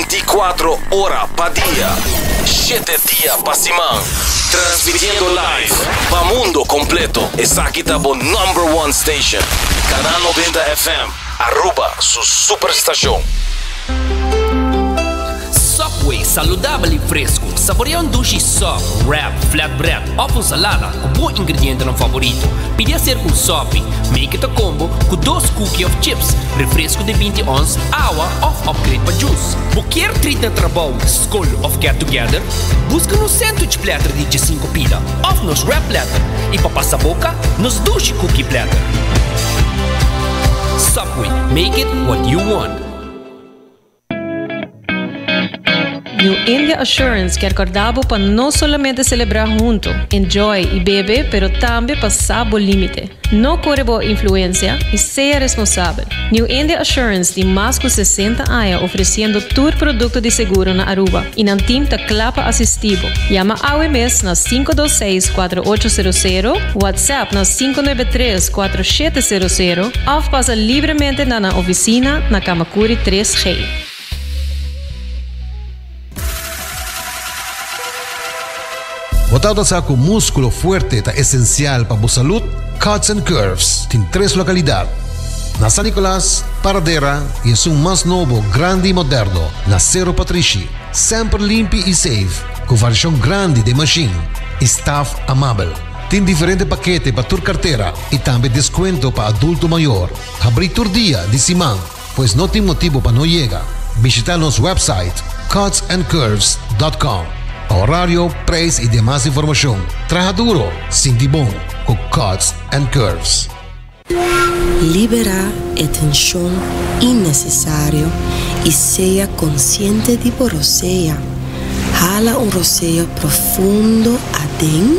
24 ora pa dia, shete dia pa siman. Transmitiendo live pa mundo completo. Esaki ta bo number one station. Canal 90 FM, Aruba su superstacion. Subway, saludabel y fresco. Saborea un dushi sub, wrap, flatbread of un salada cu bo ingredientenan favorito. Pidi hacer cu un sopi. Make it a combo cu dos cookie of chips, refresco di binti ons, awa of upgrade pa juice. Bo kier treat na trabou, scol of get together? Busca nos sandwich platter di djesinco pida of nos wrap platter y pa pasa boca, nos dushi cookie platter. Subway, make it what you want. New India Assurance kier corda bo pa no solamente celebra hunto, enjoy y bebe pero tambe pa sa bo limite. No core bo influencia y sea responsabel. New India Assurance tin mas cu 60 aña ofreciendo tur producto di seguro na Aruba y nan team ta cla pa asisti bo. Yama awe mes na 526 4800, WhatsApp na 593 4700 of pasa libremente na nan oficina na Camacuri 3G. Bo tabata sa cu musculo fuerte ta esencial pa bo salud? Cuts and Curves tin tres localidad, na San Nicolas, Paradera y esun mas nobo, grandi y moderno na Cerro Patrishi. Semper limpi y safe, cu variacion grandi den machine y staff amabel. Tin diferente pakete pa tur cartera y tambe descuento pa adulto mayor. Habri tur dia di siman, pues no tin motibo pa no yega. Bishita nos website cutsandcurves.com pa horario, prijs y demas informacion. Traha duro, sinti bon cu Cuts and Curves. Liberá e tenshon innesesario i sea konsiente di bo rosea. Hala un rosea profundo aden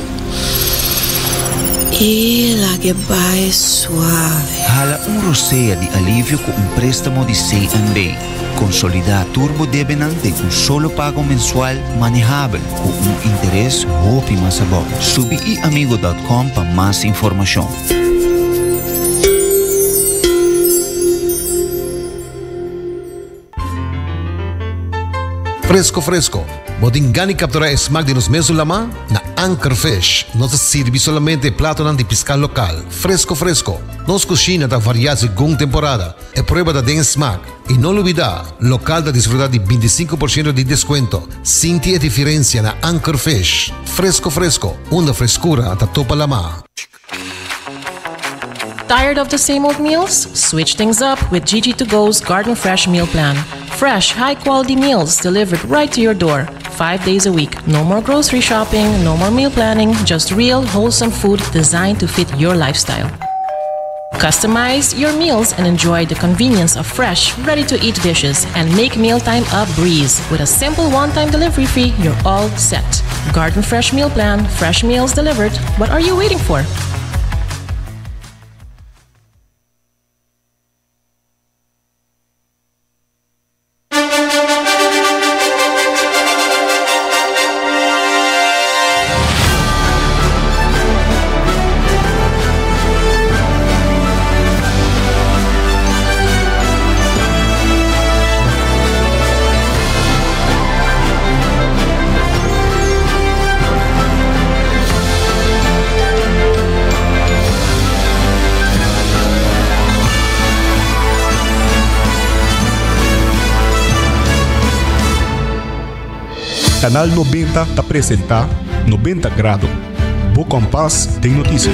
i lag'e bai suave. Hala un rosea di alivio ku un préstamo di CNB. Konsolidá tur bo debenan den un solo pago mensual manehabel ku un interes hopi mas abou. Subi iamigo dòt kòm pa mas informashon. Fresco fresco, bo tin gana di captura e smaak di nos mesun lama? Na Anchor Fish nos ta sirbi solamente e platonan di pisca local, fresco fresco. Nos cushina ta varia segun temporada, e prueba ta den e smaak. Y no lubida, local ta disfruta di binticinco por ciento di descuento. Sinti e diferencia na Anchor Fish. Fresco fresco, unda frescura ta topa lama. Tired of the same old meals? Switch things up with Gigi to Go's Garden Fresh Meal Plan. Fresh, high quality meals delivered right to your door, five days a week. No more grocery shopping, no more meal planning, just real, wholesome food designed to fit your lifestyle. Customize your meals and enjoy the convenience of fresh, ready to eat dishes and make mealtime a breeze. With a simple one time delivery fee, you're all set. Garden Fresh Meal Plan, fresh meals delivered. What are you waiting for? Canal 90 ta presenta 90 Grado, bo kompas den noticia.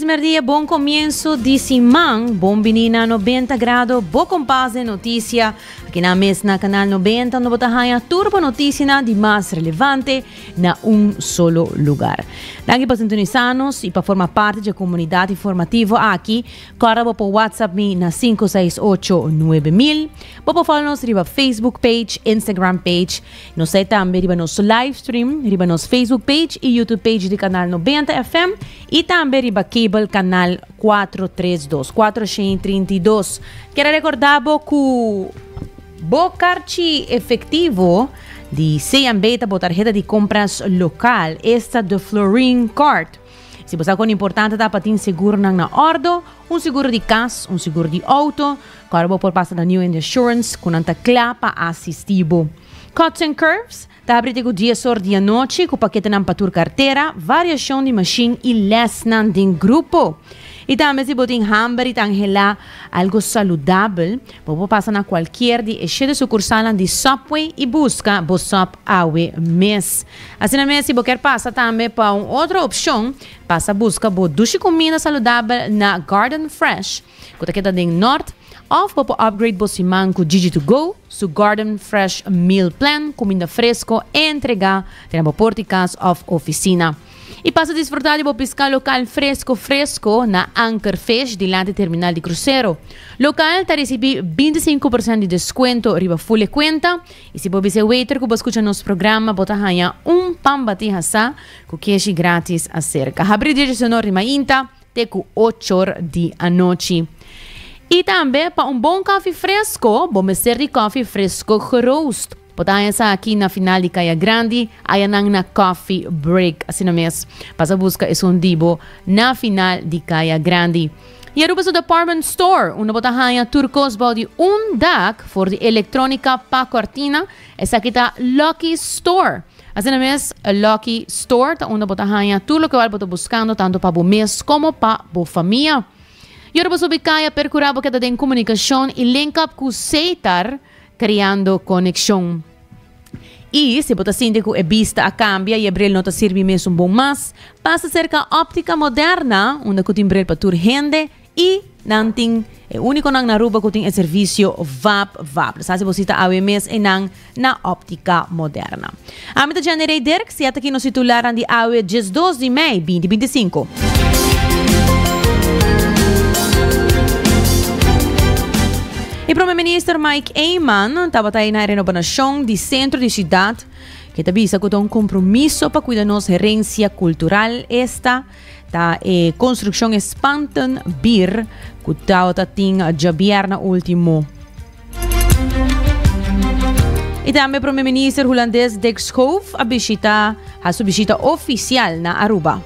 merdia, bon comienso di siman, bon bini na 90 Grado, bo kompas den noticia. Aki na mes na Canal 90, unda bo ta haña tur bo noticianan di mas relevante na un solo lugar. Danki pa sintonisa nos y pa forma parti dje comunidad informativo aki. Corda bo por WhatsApp mi na 568 9000. Bo por follow nos riba Facebook page, Instagram page. Nos ta tambe riba nos live stream, riba nos Facebook page y YouTube page di Canal 90 FM y tambe riba cable canal 432, 432. Kier recorda bo cu bo carchi efectivo di CMB ta bo tarheta di compras local, esta de Florin Card. Si bo sa con importante ta pa tin seguronan na ordo, un seguro di cas, un seguro di auto, Kòrda bo por pasa na New India Assurance ku nan ta kla pa asistí bo. Cuts and Curves ta habri te ku dies or di anochi ku paketenan pa tur kartera, variashon di mashin i lèsnan den grupo. I tambe si bo tin hamber i ta anhelá algu saludabel, bo por pasa na kualkier di e shete sukursalnan di Subway i buska bo sub awe mes. Asina mes si bo kier pasa tambe pa un otro opshon, pasa buska bo dushi kuminda saludabel na Garden Fresh. Ku ta keda den Nort, òf bo por upgrade bo siman ku Gigi To Go, su Garden Fresh Meal Plan, kuminda fresko entregá te na bo porta di kas òf ofisina. I pasa disfrutá di bo piská lokal fresko fresko na Anker Fish dilanti terminal di krusero. Lokal ta risibí 25% di deskuento riba ful e kuenta i si bo bisa e waiter ku bo skucha nos programa bo ta haña un pan batí hasá ku keshi grátis aserka. Habrí dia djesenor di mainta. te ku ochor di anochi. I tambe pa un bon kòfi fresko, bo mester di kòfi fresko geroost. Bo ta haña esaki na final di Kaya Grandi, ayanan na Coffee Break. Asina mes, pasa buska esun di bo na final di Kaya Grandi. I Aruba su Department Store, unda bo ta haña tur kos bou di un dak, for di elektronika pa kòrtina, esaki ta Lucky Store. Asina mes, Lucky Store ta unda bo ta haña tur loke bo ta buskando tantu pa bo mes komo pa bo famia. I ora bo subi kaya perkurá bo keda den komunikashon i link up ku Setar kreando konekshon. I si bo ta sinti ku e bista a kambia i e bril no ta sirbi mesun bon mas, pasa serka Optica Moderna unda ku tin bril pa tur hende I nan tin e únikonan na Aruba ku tin e servisio Vap Vap. Sa si bo sita awe mes einan na Óptica Moderna. Ami ta Jenny Rey Dirks i ata aki nos titularnan di awe 12 di mei 2025. E Prome Minister Mike Eman tabata ei na e renobanashon di sentro di siudat ke ta bisa ku ta un kompromiso pa kuida nos herensia kultural esta Ta e construccion e Spanten Bir cu tawata tin djabièrna ultimo. Y tambe Prome Minister Hulandes Dick Schoof a bishita ha su bishita oficial na Aruba.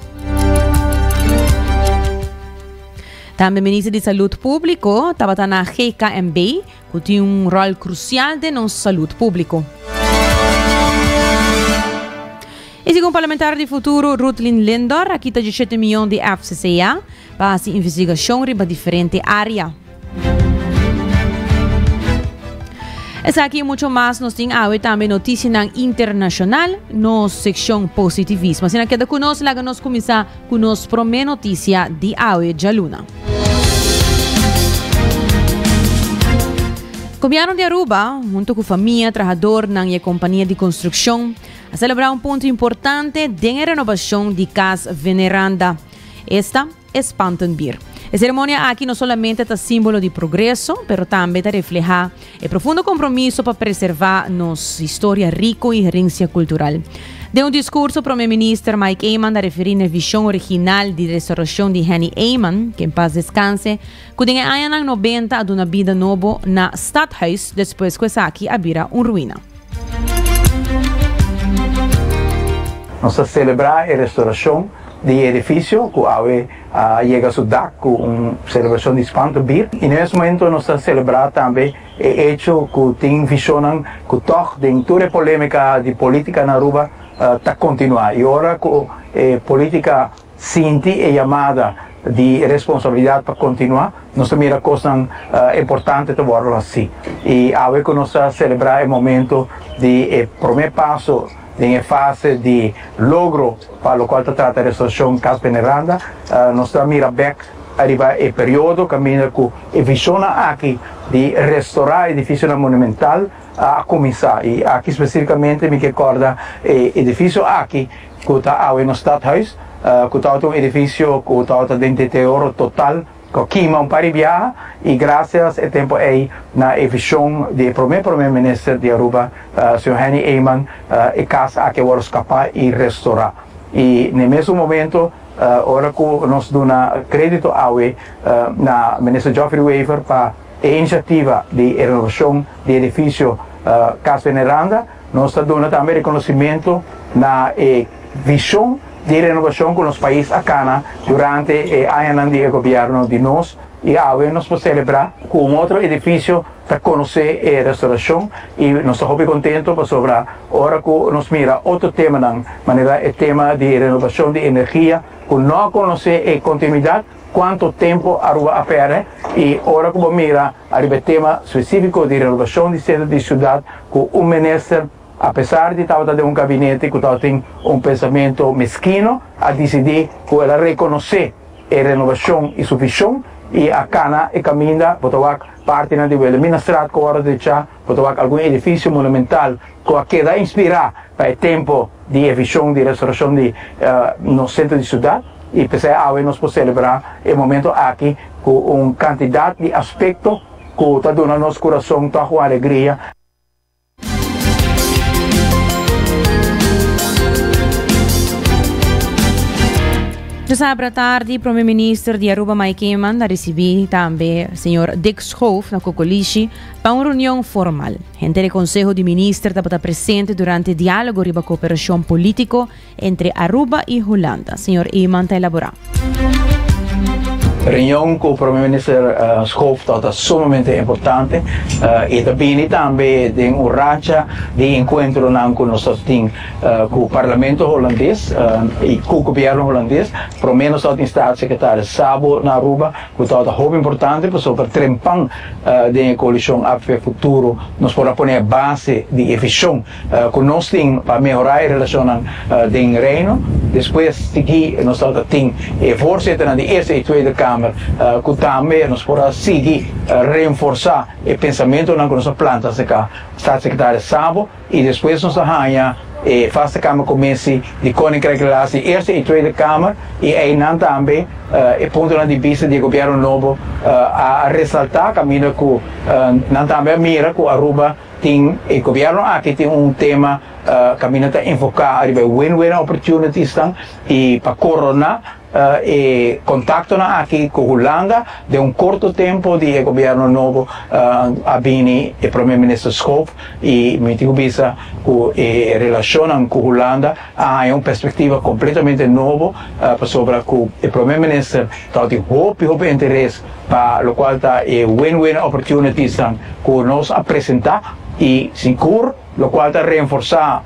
Tambe Minister di Salud Publico tabata na GKMB Cu tin un rol crucial den nos salud publico. Y segun parlamentario di Futuro, Rutlin Lindor, a kita 17 miyon di FCCA pa haci investigacion riba diferente area. Esaki y mucho mas nos tin awe tambe noticianan internacional, nos seccion positivismo. Asina keda cu nos, laga nos cuminsa cu nos prome noticia di awe djaluna. Gobierno di Aruba, hunto cu famia, trahadornan y e compania di construccion, a celebra un punto importante den e renobacion di Cas Veneranda, esta e Spantenbier. E ceremonia aki no solamente ta simbolo di progreso, pero tambe ta refleha E profundo compromiso pa preserva nos historia rico y herencia cultural. Den un discurso, Prome Minister Mike Eman a referi na e vision original di restauracion di Henny Eman, que en paz descanse, cu den e añanan 90 a duna bida nobo na Stadhuis despues cu esaki a bira un ruina. Nos ta celebra e restauracion di e edificio cu awe a yega su dak ku un selebrashon di spantu bir i na mes momento nos ta selebrá tambe e echo ku tin vishonnan ku tòg den tur e polémika di polítika na Aruba ta kontinuá i ora ku e polítika sinti e yamada di responsabilidat pa kontinuá nos ta mira kosnan importante ta wòrdu hasí i awe ku nos ta selebrá e momento di e promé paso. den e fase di logro pa locual ta trata restauracion Cas Veneranda. Nos ta mira bek ariba e periodo caminda cu e visionnan aki di restaura edificionan monumental a cuminsa y aki specificamente mi ke corda e edificio aki cu ta awe nos stadhuis cu tabata un edificio cu tabata den deterioro total cu a kima un par di biaha y gracias e tempo ey na e vision di e prome prome minister di Aruba señor Henny Eman e cas aki a worde scapa y restaura y na e mesun momento ora cu nos duna credito awe na minister Geoffrey Wever pa e iniciativa di e renovacion di edificio Cas Veneranda, nos ta duna tambe reconocimento na e vision di renovacion cu nos pais a cana durante e añanan di e gobierno di nos y awe nos por celebra cu un otro edificio ta conoce e restauracion y nos ta hopi contento pasobra ora cu nos mira otro temanan manera e tema di renovacion di energia cu no a conoce e continuidad Cuanto tempo Aruba a perde y ora cu bo mira ariba e tema specifico di renovacion di centro di ciudad cu un minister a pesar di tabata den un gabinete cu tabatin un pensamento mezquino a dicidi cu el a reconoce e renovacion y su vision y a cana e caminda bo ta wak partinan di Wilhelminastraat cu a wordo drecha bo ta wak algun edificio monumental cu a keda inspira pa e tempo di e vision di restauracion di nos centro di ciudad y p'esey awe nos por celebra e momento aki cu un cantidad di aspecto cu ta duna nos curason toch un alegria. Djasabra tardi Prome Minister di Aruba Mike Eman a ricibi tambe señor Dick Schoof na Cocolishi pa un reunion formal. Henter e Conseho di Minister tabata presente durante e dialogo riba cooperacion politico entre Aruba y Hulanda. Señor Eman ta elabora. Reunion cu Prome Minister Schoof tabata sumamente importante y ta bini tambe den un racha di encuentronan cu nos ta tin cu Parlamento Holandes y cu Gobierno Holandes. Prome nos tabatin Staatssecretaris Sabo na Aruba cu tabata hopi importante pasobra trempan den e coalicion APV Futuro nos por a pone e base di e vision cu nos tin pa mehora e relacionnan den Reino. Despues sigui nos tabata tin e voorzitternan di Eerste y Tweede Kamer cu tambe nos por a sigui reenforsa e pensamentonan cu nos a planta acerca Staatssecretaris Sabo y despues nos a haña e Vaste Kamer Commissie di Koninkrijk Relatie di Eerste y Tweede Kamer y eynan tambe e puntonan di bista di e gobierno nobo a resalta caminda cu nan tambe a mira cu Aruba tin e gobierno aki tin un tema caminda ta enfoca riba e win-win opportunitiesnan y pa corona E contactonan aki cu Hulanda den un corto tempo di e gobierno nobo a bini e Prome Minister Schoof y mi tin cu bisa cu e relacionnan cu Hulanda a haya un perspectiva completamente nobo pasobra cu e Prome Minister tabatin hopi hopi interes pa locual ta e win-win opportunitiesnan cu nos a presenta y sigur Locual ta reenforsa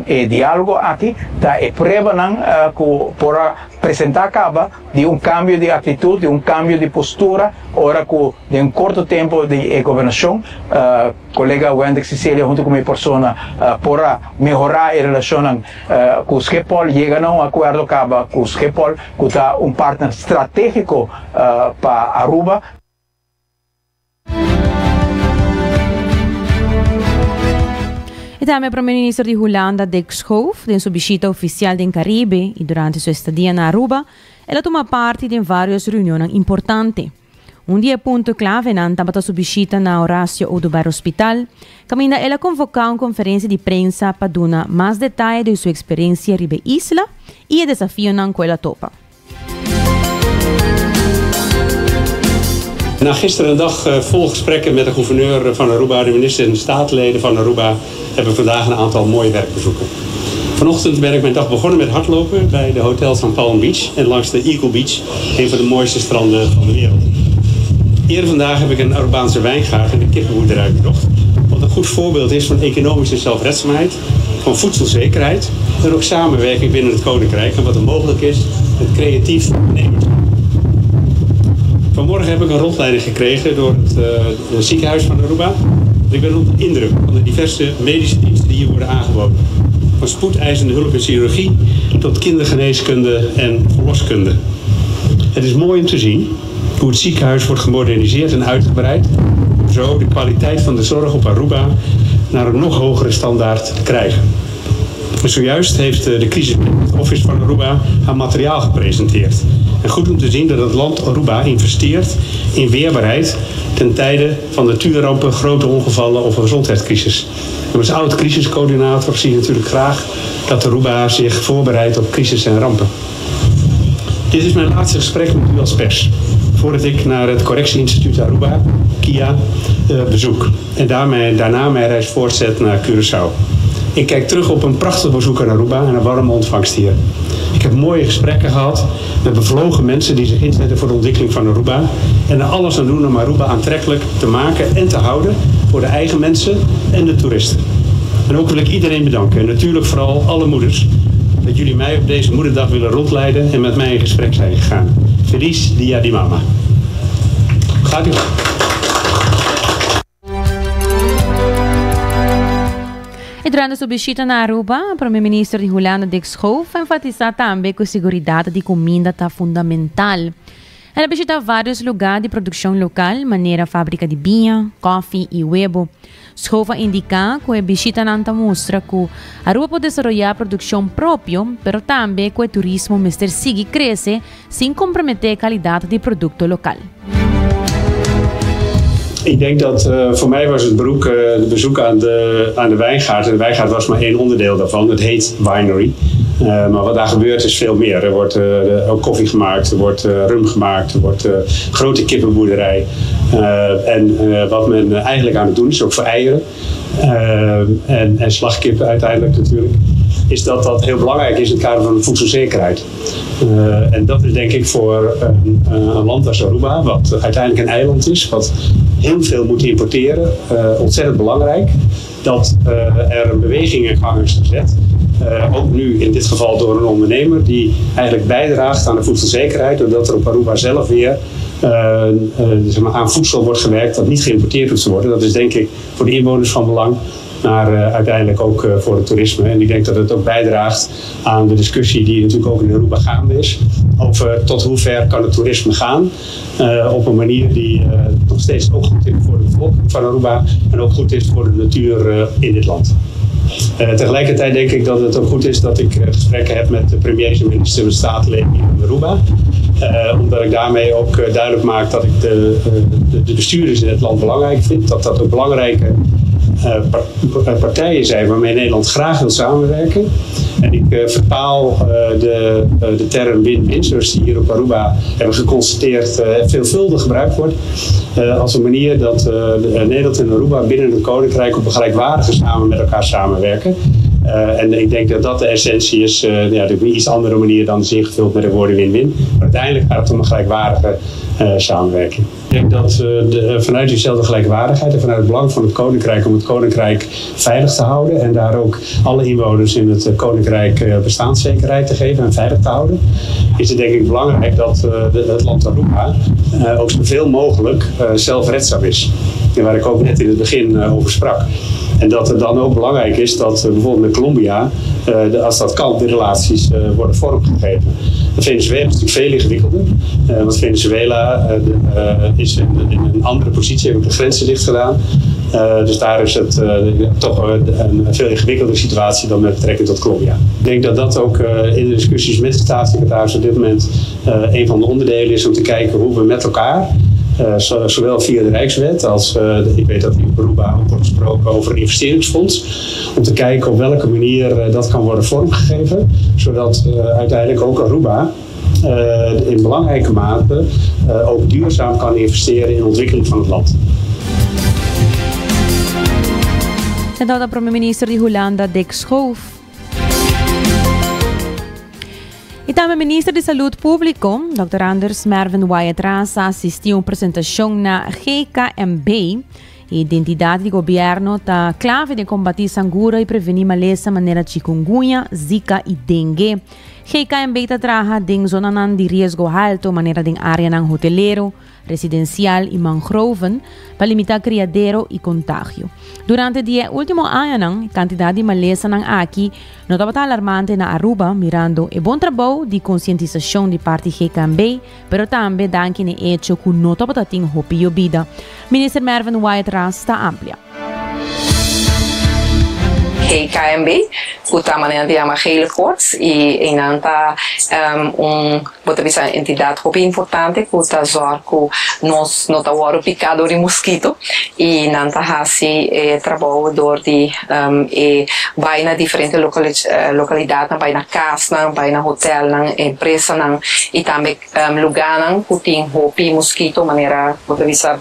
e dialogo aki ta e pruebanan cu por a presenta caba di un cambio di actitud, di un cambio di postura ora cu den un corto tempo di e gobernacion colega Wendrick Cicilia hunto cu mi persona por a mehora e relacionnan cu Schiphol, yega na un acuerdo caba cu Schiphol cu ta un partner strategico pa Aruba. E tambe Prome Minister di Hulanda Dick Schoof den su bishita oficial den Caribe y durante su estadia na Aruba, el a tuma parti den varios reunionnan importante. Un di e punto clavenan tabata su bishita na Horacio Oduber Hospital, caminda el a convoca un conferencia di prensa pa duna mas detaye di su experiencia riba e isla y e desafionan cu el a topa. Na gisteren een dag eh, vol gesprekken met de gouverneur van Aruba, de minister en de statenleden van Aruba, hebben we vandaag een aantal mooie werkbezoeken. Vanochtend ben ik mijn dag begonnen met hardlopen bij de hotels van Palm Beach en langs de Eagle Beach, een van de mooiste stranden van de wereld. Eerder vandaag heb ik een Arubaanse wijngaard en een kippenboerderij bezocht. Wat een goed voorbeeld is van economische zelfredzaamheid, van voedselzekerheid en ook samenwerking binnen het Koninkrijk en wat er mogelijk is met creatief ondernemerschap. Vanmorgen heb ik een rondleiding gekregen door het, uh, ziekenhuis van Aruba. Ik ben onder de indruk van de diverse medische diensten die hier worden aangeboden. Van spoedeisende hulp en chirurgie tot kindergeneeskunde en verloskunde. Het is mooi om te zien hoe het ziekenhuis wordt gemoderniseerd en uitgebreid, om zo de kwaliteit van de zorg op Aruba naar een nog hogere standaard te krijgen. En zojuist heeft eh, de Crisis Office van Aruba haar materiaal gepresenteerd. En goed om te zien dat het land Aruba investeert in weerbaarheid ten tijde van natuurrampen, grote ongevallen of een gezondheidscrisis. En als oud crisiscoördinator zie ik natuurlijk graag dat Aruba zich voorbereidt op crisis en rampen. Dit is mijn laatste gesprek met u als pers. Voordat ik naar het Correctieinstituut Aruba, KIA, eh, bezoek. En daarmee, daarna mijn reis voortzet naar Curaçao. Ik kijk terug op een prachtig bezoek aan Aruba en een warme ontvangst hier. Ik heb mooie gesprekken gehad met bevlogen mensen die zich inzetten voor de ontwikkeling van Aruba. En er alles aan doen om Aruba aantrekkelijk te maken en te houden voor de eigen mensen en de toeristen. En ook wil ik iedereen bedanken en natuurlijk vooral alle moeders dat jullie mij op deze moederdag willen rondleiden en met mij in gesprek zijn gegaan. Feliz Dia di Mama. Gaat u gang. Y durante su bishita na Aruba, Prome Minister di Hulanda Dick Schoof a enfatisa tambe cu siguridad di cuminda ta fundamental. El a bishita varios lugar di produccion local, manera fabrica di biña, koffie y webo. Schoof a indica cu e bishitanan ta mustra cu Aruba por desaroya produccion propio, pero tambe cu e turismo mester sigui crece sin compromete e calidad di producto local. Ik denk dat uh, voor mij was het beroep, uh, de bezoek aan de, aan de wijngaard. En de wijngaard was maar één onderdeel daarvan. Het heet winery. Uh, maar wat daar gebeurt is veel meer. Er wordt ook koffie gemaakt, er wordt rum gemaakt, er wordt grote kippenboerderij. en wat men eigenlijk aan het doen is, ook voor eieren en, en slagkippen uiteindelijk natuurlijk, is dat dat heel belangrijk is in het kader van de voedselzekerheid. Uh, en dat is denk ik voor een, een land als Aruba, wat uiteindelijk een eiland is, wat heel veel moet importeren, uh, ontzettend belangrijk dat uh, er een beweging in gang is gezet. ook nu in dit geval door een ondernemer die eigenlijk bijdraagt aan de voedselzekerheid, doordat er op Aruba zelf weer zeg maar aan voedsel wordt gewerkt dat niet geïmporteerd hoeft te worden. Dat is denk ik voor de inwoners van belang maar uh, uiteindelijk ook uh, voor het toerisme. En ik denk dat het ook bijdraagt aan de discussie die natuurlijk ook in Europa gaande is. Over tot hoe ver kan het toerisme gaan. Uh, op een manier die nog steeds ook goed is voor de bevolking van Aruba en ook goed is voor de natuur in dit land. Uh, tegelijkertijd denk ik dat het ook goed is dat ik gesprekken heb met de premiers en ministers van statenleden in Aruba. Uh, omdat ik daarmee ook duidelijk maak dat ik de, de, de bestuurders in het land belangrijk vind. Dat dat ook belangrijke eh, partijen zijn waarmee Nederland graag wil samenwerken. En ik eh, vertaal eh, de, de term win-win, zoals die hier op Aruba hebben geconstateerd, veelvuldig gebruikt wordt. als een manier dat Nederland en Aruba binnen het Koninkrijk op een gelijkwaardige samen met elkaar samenwerken. Uh, en ik denk dat dat de essentie is. Uh, ja, op een iets andere manier dan is ingevuld met de woorden win-win. Maar uiteindelijk gaat het om een gelijkwaardige uh, samenwerking. Ik denk dat de, vanuit diezelfde gelijkwaardigheid en vanuit het belang van het Koninkrijk om het Koninkrijk veilig te houden en daar ook alle inwoners in het Koninkrijk bestaanszekerheid te geven en veilig te houden, is het denk ik belangrijk dat de, het land Aruba ook zoveel mogelijk zelfredzaam is. En waar ik ook net in het begin over sprak. En dat het dan ook belangrijk is dat bijvoorbeeld met Colombia, als dat kan, de relaties worden vormgegeven. Venezuela is natuurlijk veel ingewikkelder. Want Venezuela is in, in een andere positie, hebben de grenzen dicht gedaan. Dus daar is het toch een veel ingewikkelder situatie dan met betrekking tot Colombia. Ik denk dat dat ook in de discussies met de staatssecretaris op dit moment een van de onderdelen is om te kijken hoe we met elkaar uh, zowel via de Rijkswet als uh, ik weet dat in Aruba ook wordt gesproken over een investeringsfonds. Om te kijken op welke manier uh, dat kan worden vormgegeven. Zodat uiteindelijk ook Aruba in belangrijke mate ook duurzaam kan investeren in de ontwikkeling van het land. En dat de premier-minister di Hulanda Dick Schoof. Y tambe Minister di Salud Publico, Dr. Anders Mervin Wyatt-Ras a asisti un presentacion na GKMB. Identidad di gobierno ta clave den combati sangura y preveni malesa manera chikungunya, zika y dengue. GKMB ta traha den zonanan di riesgo halto manera den areanan hotelero, residencial y mangroven pa limita criadero y contagio. Durante di e ultimo añanan, e cantidad di malesanan aki no tabata alarmante na Aruba mirando e bon trabou di concientisacion di parti GKMB, pero tambe danki n'e hecho cu no tabata tin hopi yobida. Minister Mervin Wyatt Ras ta amplia. GKMB, ku ta manera di yama Gele Koorts, i einan ta un bo ta bisa entidat hopi importante ku ta zòrg ku nos no ta wòrdu piká dor di moskito i nan ta hasi e trabou dor di e bai na diferente lokalidatnan, bai na kasnan, bai na hotelnan, empresanan i tambe Lugánan ku tin hopi moskito manera bo ta bisa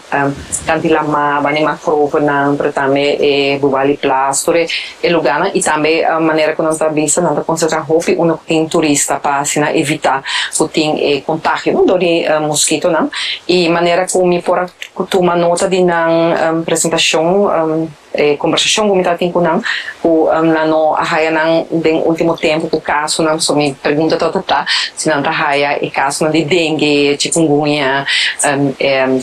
kanti lamá, bani mangrovenan, pero tambe e Bubali Plas, tur e lugánan i tambe manera ku nan ta bisa nan ta konsentrá hopi unda ku tin turista pa asina evitá ku tin e kontagio no dor di moskitonan. I manera ku mi por a tuma nota di nan presentashon, E kombersashon ku mi tabatin ku nan, ku nan no a haya nan den último tempu ku kasonan, so mi pregunta tabata ta si nan ta haya e kasonan di dengue, chikungunya,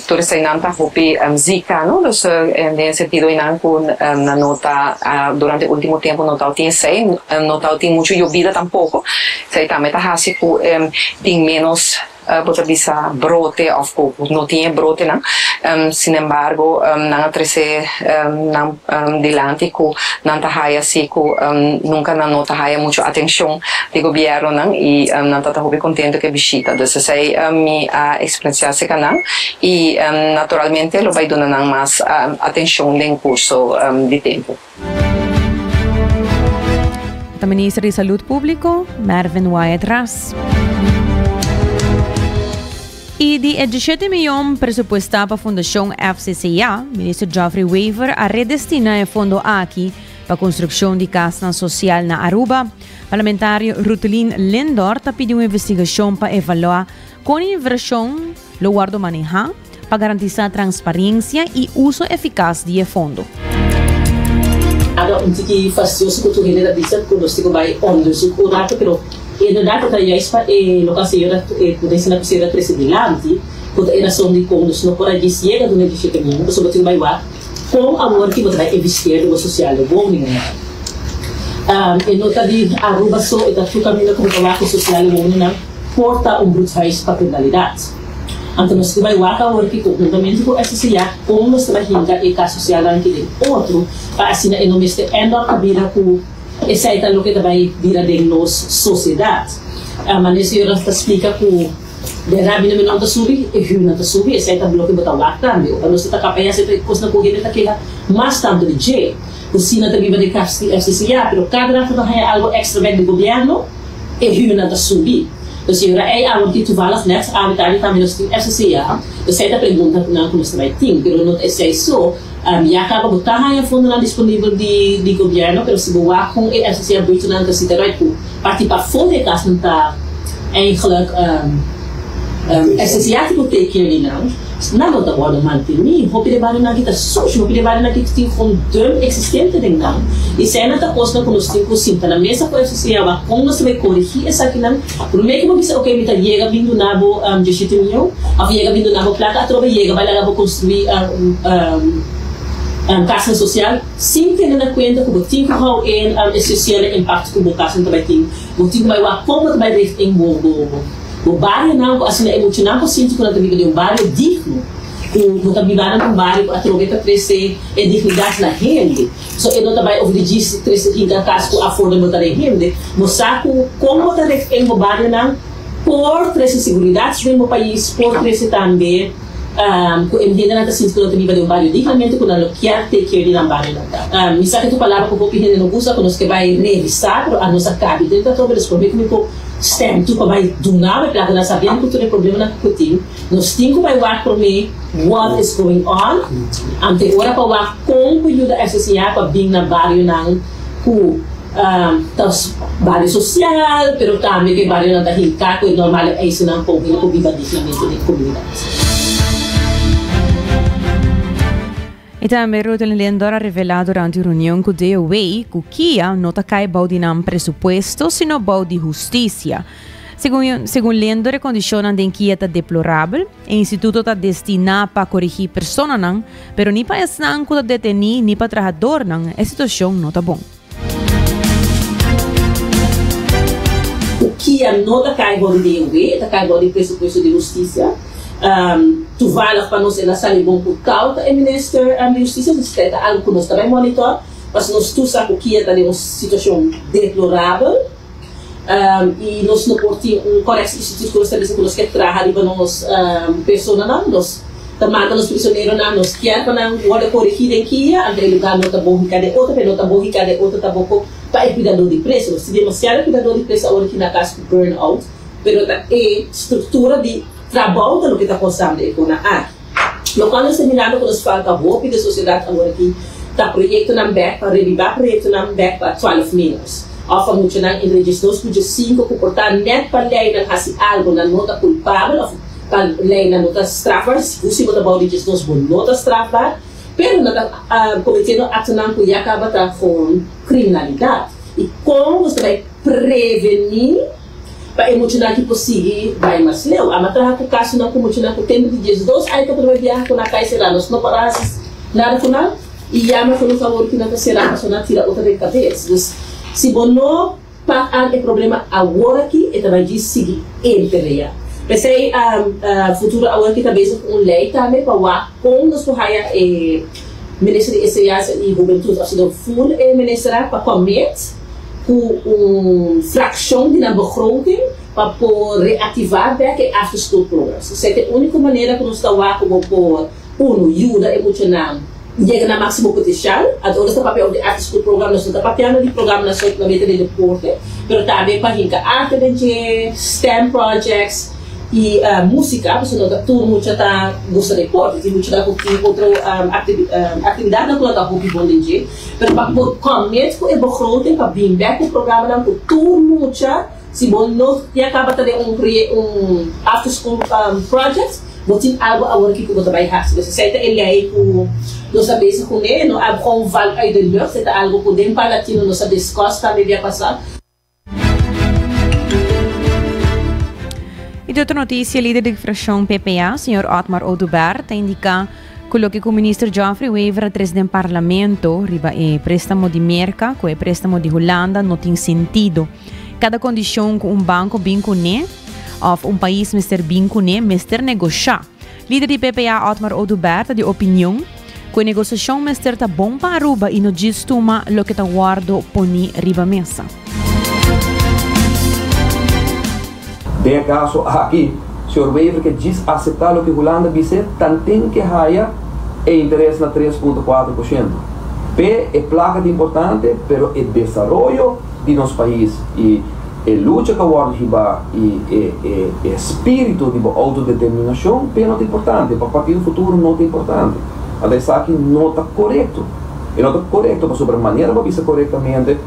tur eseinan ta hopi zika, no? Dus den e sentido einan ku nan no ta durante último tempu no tabatin esei, no tabatin muchu yobida tampoko, esei tambe ta hasi ku tin ménos. Bo ta bisa brote of ku no tin e brotenan. Sinembargo, nan a trese nan dilanti ku nan ta haya si ku nunka nan no ta haya muchu atenshon di gobièrnunan i nan ta ta hopi kontentu ku e bishita. Dus esei mi a eksperensiá serka nan i naturalmente lo bai duna nan mas atenshon den kurso di tempu. Ta Minister di Salud Publico, Mervin Wyatt Ras. Y di e 17 miyon presupuesta pa Fundacion FCCA, Minister Geoffrey Wever a redestina e fondo aki pa construccion di casnan social na Aruba. Parlamentario Rutelin Lindor ta pidi un investigacion pa evalua con e inversion lo wordo maneha pa garantisá transparensia i uso efikas di e fondo. Ata un tiki fastioso ku tur hende ta bisa ku nos tin ku bai onderzoek un rato, pero inderdaad e ta juist pa e loke a señora e potencia na ku señora trese dilanti ku ta e rason dikon nos no por a djis yega duna e dishete mion pasobra bo tin ku bai wak kon awor ki bo ta bai investeer den bo sociale woningen. E no ta di Aruba so e ta tur kaminda ku bo ta wak ku sociale woningen por ta un broedhuis pa kriminalidat. Anto nos tin bai wak awor ki konhuntamente ku SCA kon nos ta bai hinka e kas sosialnan aki den otro pa asina e no mester end up ta bira ku esei ta loke ta bai bira den nos sosiedat. Manera señora ta splika ku den rabi no menor ta subi e huurnan ta subi esei ta loke bo ta wak tambe ora nos ta kapa yasa e kosnan ku hende ta keha mas tantu di dje ku si nan ta biba den kas di FCCA pero kada rato ta haña algo extra bek di gobièrnu. E huurnan ta subi. Dus e ora ei awor ki toevallig net awe tardi tambe nos tin FCCA, esei ta pregunta ku nan ku nos ta bai tin. Pero no ta esei so, ya kaba bo ta haña fondonan disponibel di di gobièrnu, pero si bo wak kon e FCCA buitennan ta sita right ku parti pafó di e kasnan ta eigenlijk FCCA tin ku take care di nan. Nan no ta wòrdu mantení. Hopi di barionan aki ta sushi, hopi di barionan aki tin gewoon dump eksistente den nan. I eseinan ta kosnan ku nos tin ku sinta na mesa ku FCCA wak kon nos ta bai korigí esakinan. Promé ku bo bisa oke mi ta yega bin duna bo djeshete mion òf yega bin duna bo plaka atrobe yega bai laga bo konstruí kasnan sosial sin tene na kuenta ku bo tin ku hou in e sosiale impakto ku bo kasnan ta bai tin. Bo tin ku bai wak kon bo ta bai richt in bo. Bo barionan ku asina e muchanan por sinti ku nan ta biba den un bario digno, ku bo ta biba nan un bario ku atrobe ta trese e dignidat na hende. So e no ta bai over di djis trese hinka kas ku affordable ta den hende. Bo sa ku kon bo ta ref en bo barionan por trese siguridat den bo pais, por trese tambe ku e hendenan ta sinti ku nan ta biba den un bario dignamente, ku nan lo kier take care di nan barionan. Mi sa ke tur palabra ku hopi hende no gusta ku nos ke bai revisa, pero anos a kabi den ta atrobe, despues mi ku mi por. Stem tur pa bai duna bo e plaka nan sabiendo ku tur e problemanan ku tin. Nos tin ku bai wak prome what is going on ante ora pa wak kon ku yuda FCCA pa bin na barionan ku ta bario sosial pero tambe ku e barionan ta hinka ku e normale eisennan pa un hende por biba dignamente den komunidat. Y tambe Ruth Lindor a revela durante un reunion cu DOW cu kia no ta cay bou di nan presupuesto sino bou di husticia. Segun segun Lindor e condicionnan den kia ta deplorabel. E instituto ta destina pa corigi personanan, pero ni pa esnan cu ta deteni ni pa trahadornan e situacion no ta bon. Ku kia no ta kai bou di DOW, e ta kai bou di presupuesto di hustisia. Toevallig pa nos el a sali bon ku kou ta e minister di hustisia, dus esei ta algu ku nos ta bai monitor, pasobra nos tur sa ku kia ta den un situashon deplorabel i nos no por tin un correctieinstituut ku nos ta bisa ku nos ke traha riba nos personanan. Nos ta manda nos prisoneronan, nos kier pa nan wòrdu korigí den kia, anto e lugá no ta bon hiká den otro, pero no ta bon hiká den otro tampoko pa e kuidadó di preso. Nos tin demasiado kuidadó di preso awor aki na kas ku burn out, pero ta e struktura di trabou ta loke ta kosando e kona aki. Lokual nos ta mirando ku nos falta hopi den sosiedat awor aki ta proyektonan bèk pa rebibá proyektonan bèk pa 12 minors òf pa muchanan entre 12 ku 15 ku por ta nèt pa leinan hasi algu nan no ta kulpabel òf Pa leynan no ta strafbaar, sigur si bo ta bou di 12 bo no ta strafbaar, pero nan ta cometiendo actonan cu ya caba ta con criminalidad. Y con nos ta bay preveni pa e muchanan aki por sigui bay mas leu? Ama traha cu casonan cu muchanan cu tempo di 12 ay ta prome biaha cu nan cay cera, nos no por a haci nada cu nan y yama cu nos awor cu nan ta cera pasobra nan tira otro den cabes. Dus si bo no. Pak aan e problema awor aki, e ta bai djis sigui emperea. P'esei Futuro awor aki ta bezig ku un lei tambe pa wak kon nos por haya e Minister di Enseñansa i Hubentut òf sino ful e ministerat pa commit ku un frakshon di nan begroting pa por reaktivá bèk e after school programs. Esei ta e úniko manera ku nos ta wak ku bo por, uno, yuda e muchanan. Yega na máximo potencial. Anto ora nos ta papia over di after school program nos no ta papiando di programanan solamente den deporte, pero tambe pa hinka arte den dje, stem projects y musica, pasobra no ta tur mucha ta gusta deporte, tin muchanan cu tin otro actividadnan cu nan ta hopi bon den dje, pero pa por commit cu e begroting pa bin bek cu programanan cu tur mucha. Si bo no ya caba ta den un un after school project, bo tin algo awor aki cu bo ta bay haci. Pues esey ta e ley cu nos ta bezig cu ne, no algo gewoon valt uit de lucht, e ta algo cu den Parlatino nos a discuss tambe bia pasa. Y di otro noticia, lider di fraccion PPA, señor Otmar Oduber, ta indica cu loke cu minister Geoffrey Wever a trece den parlamento riba e prestamo di Merca cu e prestamo di Hulanda no tin sentido. Kada kondishon ku un banko bin kuné òf un pais mester bin kuné mester negoshá. Lider di PPA Otmar Oduber ta di opinion ku e negosiashon mester ta bon pa Aruba i no djis tuma loke ta wòrdu poní riba mesa. Den e kaso aki, señor Wever ke djis aseptá loke Hulanda bis'é tanten ke haya e interes na 3.4%. P'e e plaka ta importante, pero e desaroyo di nos pais y e lucha cu a wordo hiba y e e e spirito di bo autodeterminacion p'e no ta importante, pa Partido Futuro no ta importante. Anto esaki no ta corecto. E no ta corecto pasobra manera bo a bisa corectamente,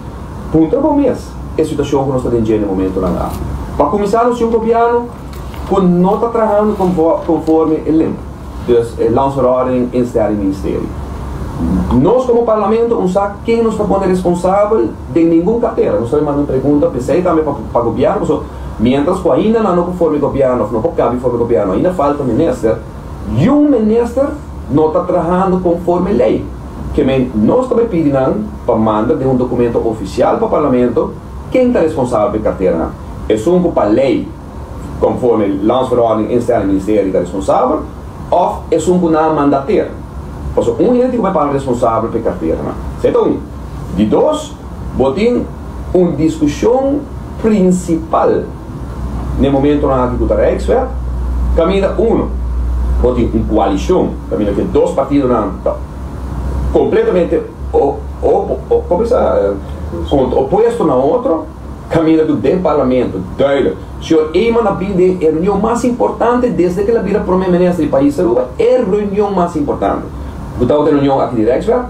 puntra bo mes e situacion cu nos ta den dje na e momentonan aki. Pa cuminsa nos tin un gobierno cu no ta trahando conforme e limp. Dus e landsverordening instelling ministerie. Nos como parlamento un sa ken nos ta pone responsabel den ningun cartera. Nos ta manda un pregunta p'esey tambe pa pa gobierno paso mientras cu ainda nan no por forma e gobierno of no por cabi forma e gobierno ainda falta minister y un minister no ta trahando conforme ley. Ke men nos ta bay pidi nan pa manda den un documento oficial pa parlamento ken ta responsabel p'e carteranan. Esun cu pa ley. Conforme Landsverordening Instelling Ministerie ta responsabel of esun cu nan a mandateer. Pasobra un hende tin cu bay para responsabel pa e carteranan. Esey ta un. Di dos, bo tin un discusion principal n'e momentonan aki cu ta Rijkswet, caminda uno, bo tin un coalicion caminda cu e dos partidonan ta completamente opuesto na otro. Caminda cu den Parlamento, duidelijk. Señor Eman a bin den e reunion mas importante desde cu el a bira Prome Minister di pais Aruba, e reunion mas importante. Cu tabata e reunion aki di Rijkswet.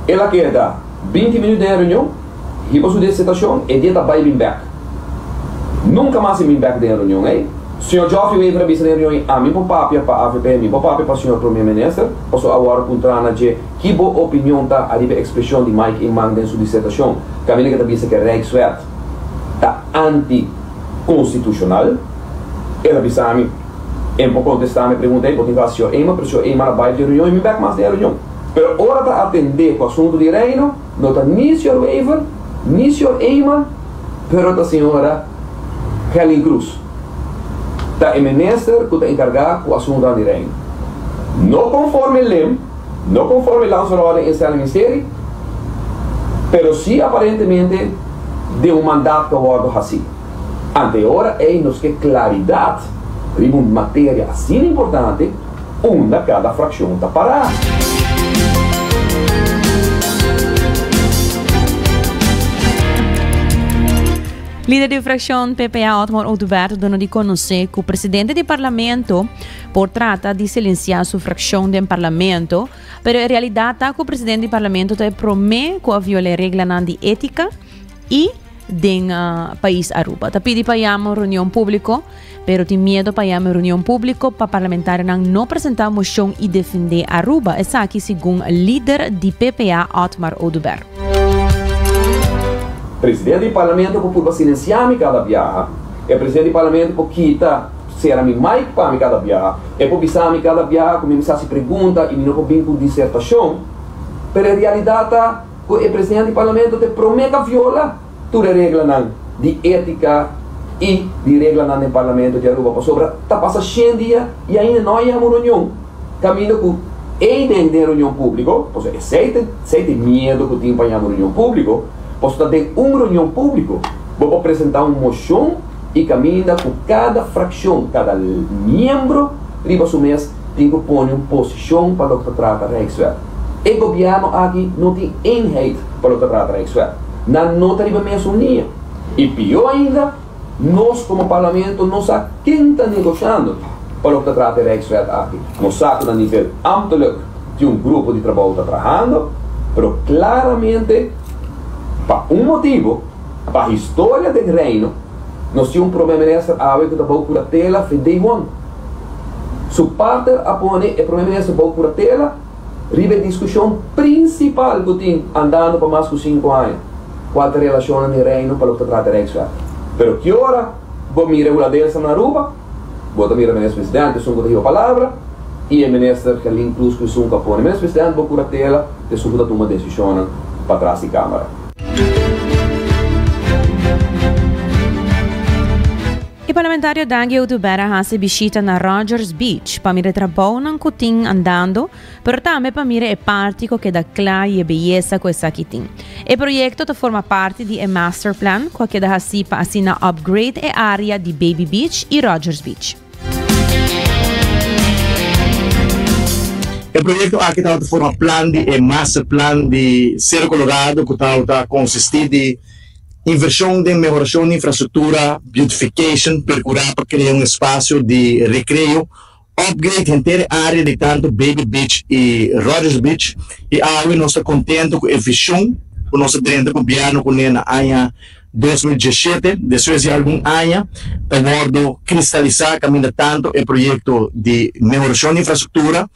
El a keda 20 minuut den e reunion, hiba su disertacion, e dia ta bay bin bek. Nunca mas e bin bek den e reunion ey. Señor Geoffrey Wever a bisa den reunion ami por papia pa avp, mi por papia pa señor Prome Minister, paso awor puntra na dje ki bo opinion ta ariba e expresion di Mike Eman den su disertacion caminda ke ta bisa ke Rijkswet ta anti constitucional. El a bisa mi, en por contesta mi pregunta ey, bo tin cu haci señor Eman, pero señor Eman a bay di e reunion y mi bek mas den e reunion. Pero ora ta atende cu asunto di Reino, no ta ni señor Wever, ni señor Eman, pero ta señora Helen Cruz. Ta e minister cu ta encarga cu asuntonan di Reino. No conforme lem, no conforme Landsverordening Instelling Ministerie, pero si aparentemente den un mandaat cu a wordo haci. Ante e ora ey nos ke claridad riba un materia asina importante unda cada fraccion ta para. Lider di fraccion PPA Otmar Oduber ta duna di conoce cu presidente di parlamento por trata di silencia su fraccion den parlamento, pero e realidad ta cu presidente di parlamento ta e prome cu a viola e reglanan di etica y den pais Aruba. Ta pidi pa yama un reunion publico, pero tin miedo pa yama un reunion publico pa parlamentarionan no presenta mocion y defende Aruba. Esaki segun lider di PPA Otmar Oduber. Presidente di Parlamento por purba silencia mi cada biaha. E presidente di Parlamento por kita cera mi mic pa mi cada biaha. E por bisa mi cada biaha cu mi mester haci pregunta y mi no por bin cu disertacion. Pero e realidad ta Ku e presidente di parlamento te promé ta viola tur e reglanan di étika i di reglanan den parlamento di Aruba pasobra ta pasa shen dia i ainda no a yama un reunion kaminda ku eiden den reunion públiko pasobra esei ta esei ta e miedu ku tin pa yama un reunion públiko pasobra ta den un reunion públiko bo por presentá un moshon i kaminda ku kada frakshon kada miembro riba su mes tin ku pone un posishon pa loke ta trata Rijkswet. E gobièrnu aki no tin eenheid pa loke ta trata Rijkswet. Nan no ta riba mesun liña. I pió ainda, nos komo parlamento no sa ken ta negoshando pa loke ta trata e Rijkswet aki. Nos sa ku na nivel ambtelijk tin un grupo di trabou ta trahando, pero klaramente pa un motibu, pa historia den Reino, nos tin un prome minister awe ku ta bou kuratela fe day one. Su partner a pone e prome minister bou kuratela riba e diskushon prinsipal ku tin andando pa mas ku sinku aña, kual ta relashonnan den Reino pa loke ta trata Rijkswet. Pero ki ora bo mira e hulandesnan na Aruba, bo ta mira minister presidente esun ku ta hiba palabra i e minister Gerlin Cruz ku esun ku a pone minister presidente bou kuratela ta esun ku ta tuma desishonnan patras di kamara. E parlamentario Dangui Oduber a hasi bishita na Rogers Beach pa mira e trabounan ku tin andando, pero tambe pa mira e parti ku a keda kla i e beyesa ku esaki tin. E proyekto ta forma parti di e masterplan ku a keda hasi pa asina upgrade e area di Baby Beach i Rogers Beach. E proyekto aki tabata forma plan di e masterplan di Cerro Colorado ku tabata konsistí di Invershon den mehorashon di infrastruktura, beautification, perkurá pa krea un espasio di rekreo, upgrade henter e área di tantu Baby Beach i Rogers Beach i awe nos ta kontentu ku e vishon ku nos a drenta gobièrnu kuné na aña 2017, despues di algun aña ta wòrdu kristalisá kaminda tantu e proyekto di mehorashon di infrastruktura,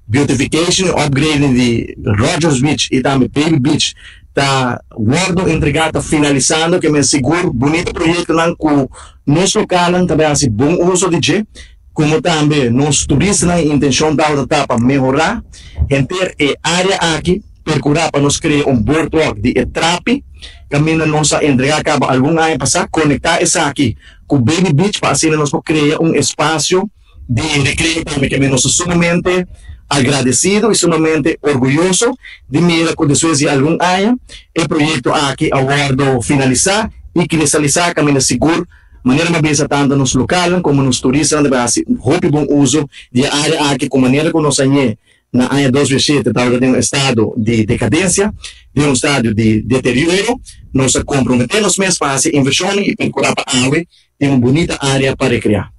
Beautification y upgrading di Rogers Beach y tambe Baby Beach ta wordo entrega, ta finalisando ke men sigur bunita proyectonan cu nos localnan ta bay haci bon uso di dje, como tambe nos turistanan. E intencion tabata ta pa mehora henter e area aki, percura pa nos crea un boardwalk di e trapi caminda nos a entrega caba algun aña pasa, conecta esaki cu Baby Beach pa asina nos por crea un espacio di recreo tambe ke nos ta sumamente agradecido y sumamente orguyoso di mira cu despues di algun aña e proyecto aki a wordo finalisa y cristalisa caminda sigur manera mi a bisa tanto nos localnan como nos turistanan ta bay haci hopi bon uso di e area aki cu manera cu nos a ñe na aña 2007 tabata den un estado di decadencia, den un stadio di deterioro. Nos a compromete nos mes pa haci inversionnan y percura pa awe tin un bunita area pa recrea.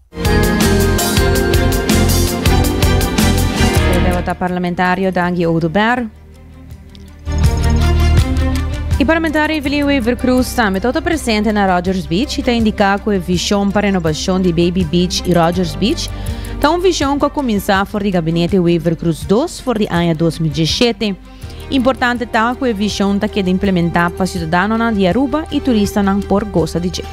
Tabata parlamentario Dangui Oduber. parlamentario Evelyn Wever-Croes tambe tabata presente na Rogers Beach y ta indica cu e vision pa renobacion di Baby Beach y Rogers Beach ta un vision cu a cuminsa for di Gabinete Wever-Croes dos for di aña 2017. Importante ta cu e vision ta keda implementa pa ciudadanonan di Aruba y turistanan por goza di dje.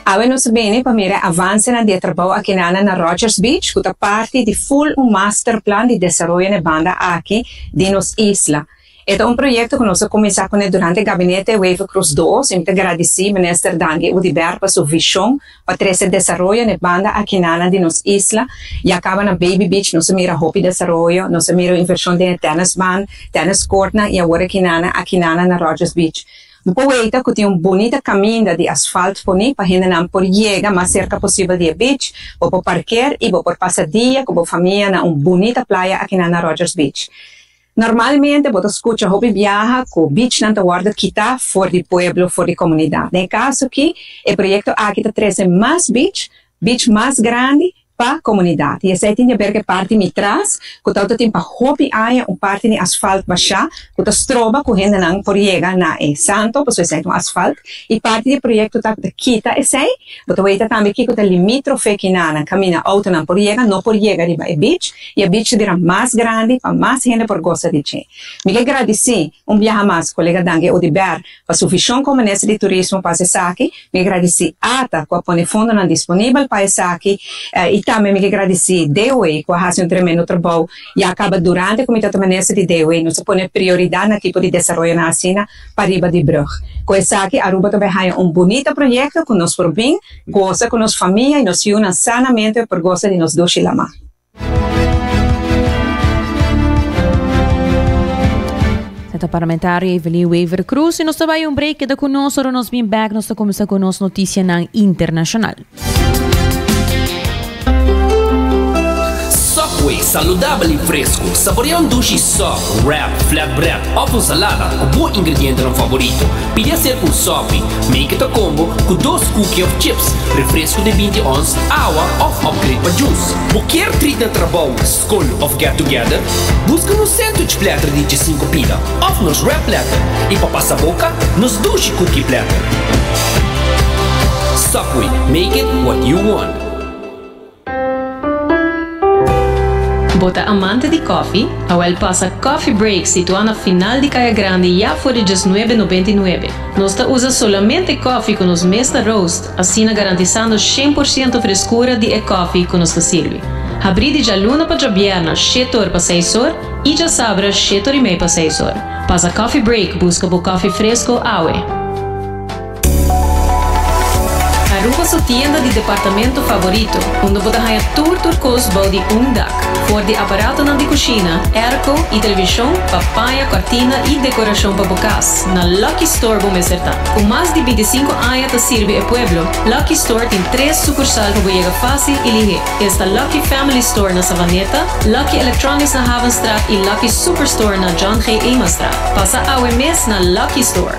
Awe nos a bini pa mira e avansenan di e trabou akinana na Rogers Beach ku ta parti di ful un masterplan di desaroyo na e banda aki di nos isla. E ta un proyekto ku nos a kuminsá kuné durante Gabinete Wever-Croes dos i mi ta gradisí Minister Dangui Oduber pa su vishon pa trese desaroyo na e banda akinana di nos isla. Ya kaba na Baby Beach nos a mira hopi desaroyo, nos a mira un invershon den e tennisbaan, tennis courtnan i awor akinana akinana na Rogers Beach. Bo por weita ku tin un bunita kaminda di asfalt poní pa hendenan por yega mas serka posibel di e beach. Bo por parker i bo por pasa dia ku bo famia na un bunita playa akinan na Rogers Beach. Normalmente bo ta skucha hopi biaha ku beachnan ta wòrdu kitá for di pueblo, for di komunidat. Den e kaso aki, e proyekto aki ta trese mas beach, beach mas grandi, pa komunidat. I esei tin di aber ku e parti mi tras, ku tabata tin pa hopi aña un parti di asfalt bashá ku ta stroba ku hendenan por yega na e santo, pasobra esei ta un asfalt. I parti di e proyekto ta ku ta kita esei. Bo ta weta tambe kiko ta limítrofe kinanan kaminda outonan por yega, no por yega riba e beach, i e beach ta bira mas grandi pa mas hende por gosa di dje. Mi ke gradisí un biaha mas kolega Dangui Oduber pa su vishon komo minister di turismo pa esaki. Mi ke gradisí ata ku a pone fondonan disponibel pa esaki i tambe mi ke gradisí DOE ku a hasi un tremendo trabou ya kaba durante ku mi tabata minister di DOE nos a pone prioridat na tipo di desaroyonan asina pa riba di brug. Ku esaki Aruba ta bai haña un bunita proyekto ku nos por bin gosa ku nos famia i nos yunan sanamente por gosa di nos dushi lamá. Senta Parlamentario Evelyn Wever Croes y nos ta bai un break keda cu nos ora nos bin back nos ta cuminsa cu nos noticianan internacional. Subway, saludabel y fresco. Saborea un dushi sub, wrap, flatbread of un salada cu bo ingredientenan favorito. Pidi hacer un sopi. Make it a combo cu dos cookie of chips, refresco di 20 ons, awa of upgrade pa juice. Bo kier treat na trabou, skol of get together? Buska nos sandwich platter di djesinku pida of nos wrap platter y pa pasa boca, nos dushi cookie platter. Subway, make it what you want. Bo ta amante di koffie? Awel pasa Coffee Break situá na final di Kaya Grandi ya for di djesnuebe nobenta i nuebe. Nos ta usa solamente koffie ku nos mes ta roast, asina garantisando 100% freskura di e koffie ku nos ta sirbi. Habrí di djaluna pa djabièrna shete or pa seis or i djasabra shete or i mei pa seis or. Pasa Coffee Break buska bo koffie fresko awe. Aruba su tienda di departamento favorito, unda bo ta haña tur tur kos bou di un dak. For di aparatonan di kushina, airco i televishon pa paña, kòrtina i dekorashon pa bo kas, na Lucky Store bo mester ta. Ku mas di bintisinku aña ta sirbi e pueblo, Lucky Store tin tres sukursal pa bo yega fásil i lihé. Esta Lucky Family Store na Savaneta, Lucky Electronics na Havenstraat i Lucky Superstore na John G. Emastraat. Pasa awe mes na Lucky Store!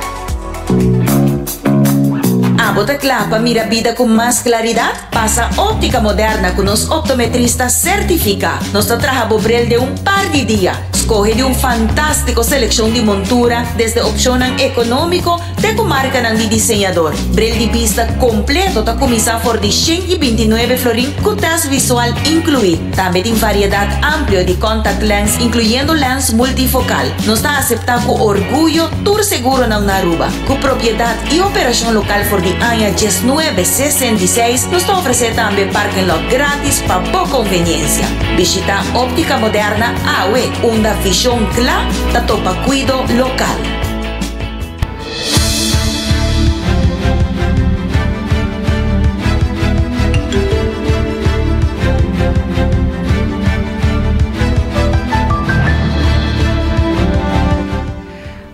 Abo ta kla pa mira bida ku mas klaridat? Pasa Óptica Moderna ku nos optometrista sertifiká. Nos ta traha bo bril den un par di dia. Skohe di un fantástiko selekshon di montura, desde opshonnan ekonómiko te ku markanan di diseñador. Bril di bista kompleto ta kuminsá for di 129 florin ku tèst visual inkluí. Tambe tin variedat amplio di contact lens inkluyendo lens multifokal. Nos ta aseptá ku orguyo tur seguronan na Aruba. Ku propiedat i operashon lokal for di aña diesnuebe sesenta i seis, nos ta ofresé tambe parking lot grátis pa bo konveniensia. Bishitá Óptica Moderna awe, unda vishon kla ta topa kuido lokal.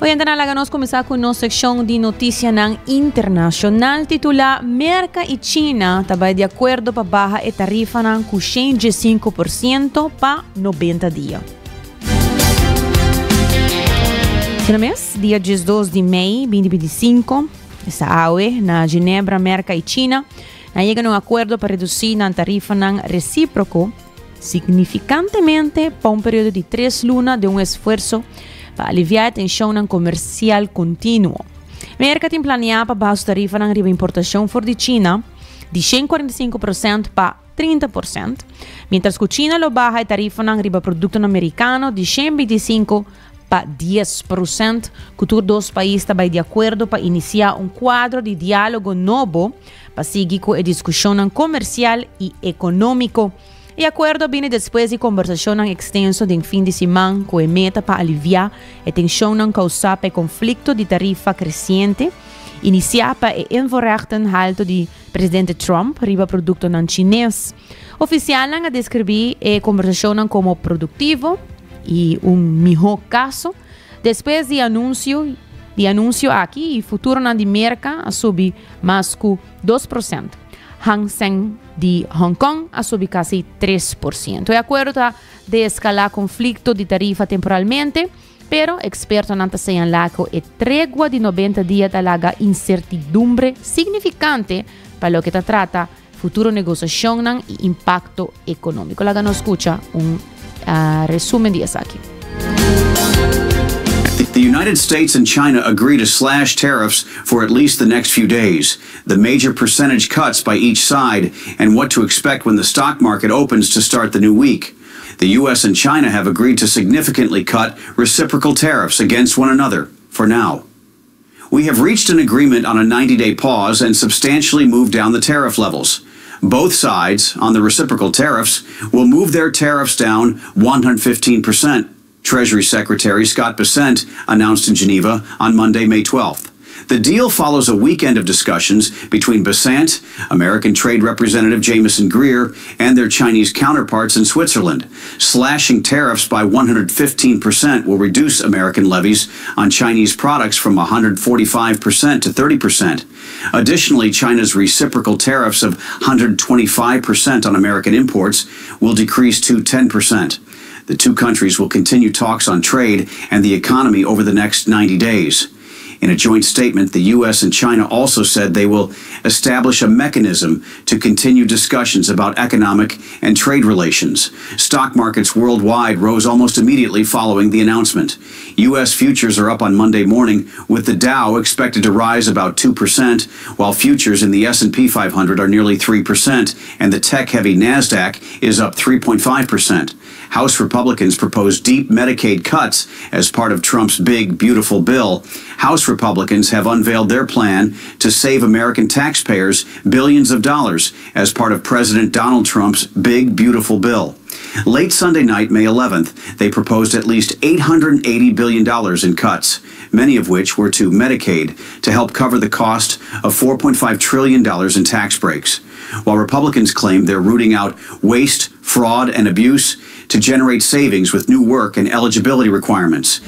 Oyentenan laga nos kuminsá ku nos sekshon di notisianan internashonal titulá Merka i China ta bai di akuerdo pa baha e tarifanan ku 105% pa 90 dia. Asina mes, dia 12 di mei 2025, esta awe, na Ginebra, Merka i China, Nan a yega na un akuerdo pa redusí nan tarifanan resíproko signifikantemente pa un periodo di tres luna den un esfuerso pa aliviá e tenshonnan komersial kontinuo. Merka tin planeá pa baha su tarifanan riba importashon for di China di 145% pa 30%, mientras ku China lo baha e tarifanan riba produktonan merikano di 125 pa 10%, ku tur dos pais ta bai di akuerdo pa inisiá un kuadro di diálogo nobo pa sigui ku e diskushonnan komersial i ekonómiko. E akuerdo a bini despues di kombersashonnan ekstenso den fin di siman ku e meta pa aliviá e tenshonnan kousá pa e konflikto di tarifa kresiente inisiá pa e invoerrechten haltu di presidente Trump riba produktonan chines. Ofisialnan a deskribí e kombersashonnan komo produktivo i un mihó kaso. Despues di anunsio di anunsio aki i futuronan di Merka a subi mas ku 2%. Hang Seng di Hong Kong a subi kasi 3%. E akuerdo ta deeskalá konflikto di tarifa temporalmente, pero ekspertonan ta señalá ku e tregua di 90 dia ta laga insertidumbre signifikante pa loke ta trata futuro negosiashonnan i impakto ekonómiko. Laga nos skucha un resumen di esaki. The United States and China agree to slash tariffs for at least the next few days. The major percentage cuts by each side and what to expect when the stock market opens to start the new week. The U.S. and China have agreed to significantly cut reciprocal tariffs against one another for now. We have reached an agreement on a 90 day pause and substantially moved down the tariff levels. Both sides, on the reciprocal tariffs, will move their tariffs down 115%, Treasury Secretary Scott Bessent announced in Geneva on Monday, May 12th. The deal follows a weekend of discussions between Bessent, American Trade Representative Jamieson Greer, and their Chinese counterparts in Switzerland. Slashing tariffs by 115% will reduce American levies on Chinese products from 145% to 30%. Additionally, China's reciprocal tariffs of 125% on American imports will decrease to 10%. The two countries will continue talks on trade and the economy over the next 90 days. In a joint statement, the U.S. and China also said they will establish a mechanism to continue discussions about economic and trade relations. Stock markets worldwide rose almost immediately following the announcement. U.S. futures are up on Monday morning, with the Dow expected to rise about 2%, while futures in the S&P 500 are nearly 3% and the tech-heavy Nasdaq is up 3.5%. House Republicans proposed deep Medicaid cuts as part of Trump's big, beautiful bill. House Republicans have unveiled their plan to save American taxpayers billions of dollars as part of President Donald Trump's big, beautiful bill. Late Sunday night, May 11th, they proposed at least $880 billion in cuts, many of which were to Medicaid to help cover the cost of $4.5 trillion in tax breaks. While Republicans claim they're rooting out waste, fraud, and abuse to generate savings with new work and eligibility requirements.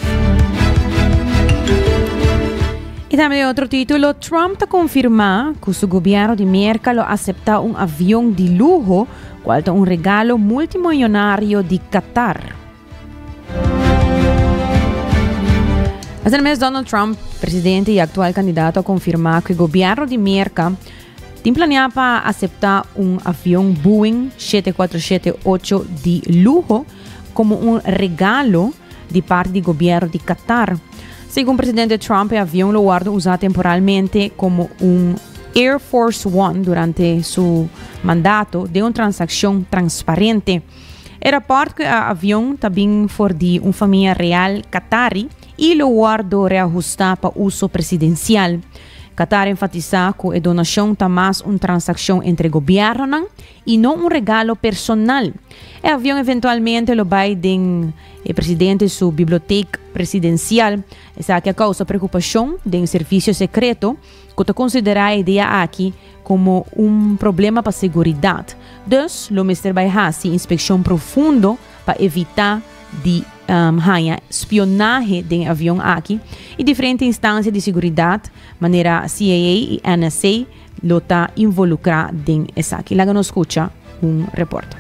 I tambe otro título, Trump ta konfirmá ku su gobièrnu di Merka lo aseptá un avion di luho, kual ta un regalo multimilionario di Qatar. Asina mes Donald Trump, presidente i aktual kandidato a konfirmá ku e gobièrnu di Merka tin planeá pa aseptá un avion Boeing 747-8 di luho komo un regalo di parti di gobièrnu di Qatar. Segun presidente Trump e avion lo wòrdu usá temporalmente komo un Air Force One durante su mandato den un transakshon transparente. E rapòrt ku e avion ta bin for di un famia real Qatari i lo wòrdu reahustá pa uso presidensial. Qatar a enfatisá ku e donashon ta mas un transakshon entre gobièrnunan i no un regalo personal. E avion eventualmente lo bai den e presidente su bibliotek presidensial. Esaki a kousa preokupashon den servisio sekreto ku ta konsiderá e idea aki komo un problema pa seguridat. Dus lo mester bai hasi inspekshon profundo pa evitá di haña spionahe den e avion aki i diferente instansia di seguridat manera CIA i NSA lo ta involukrá den esaki. Laga nos skucha un report.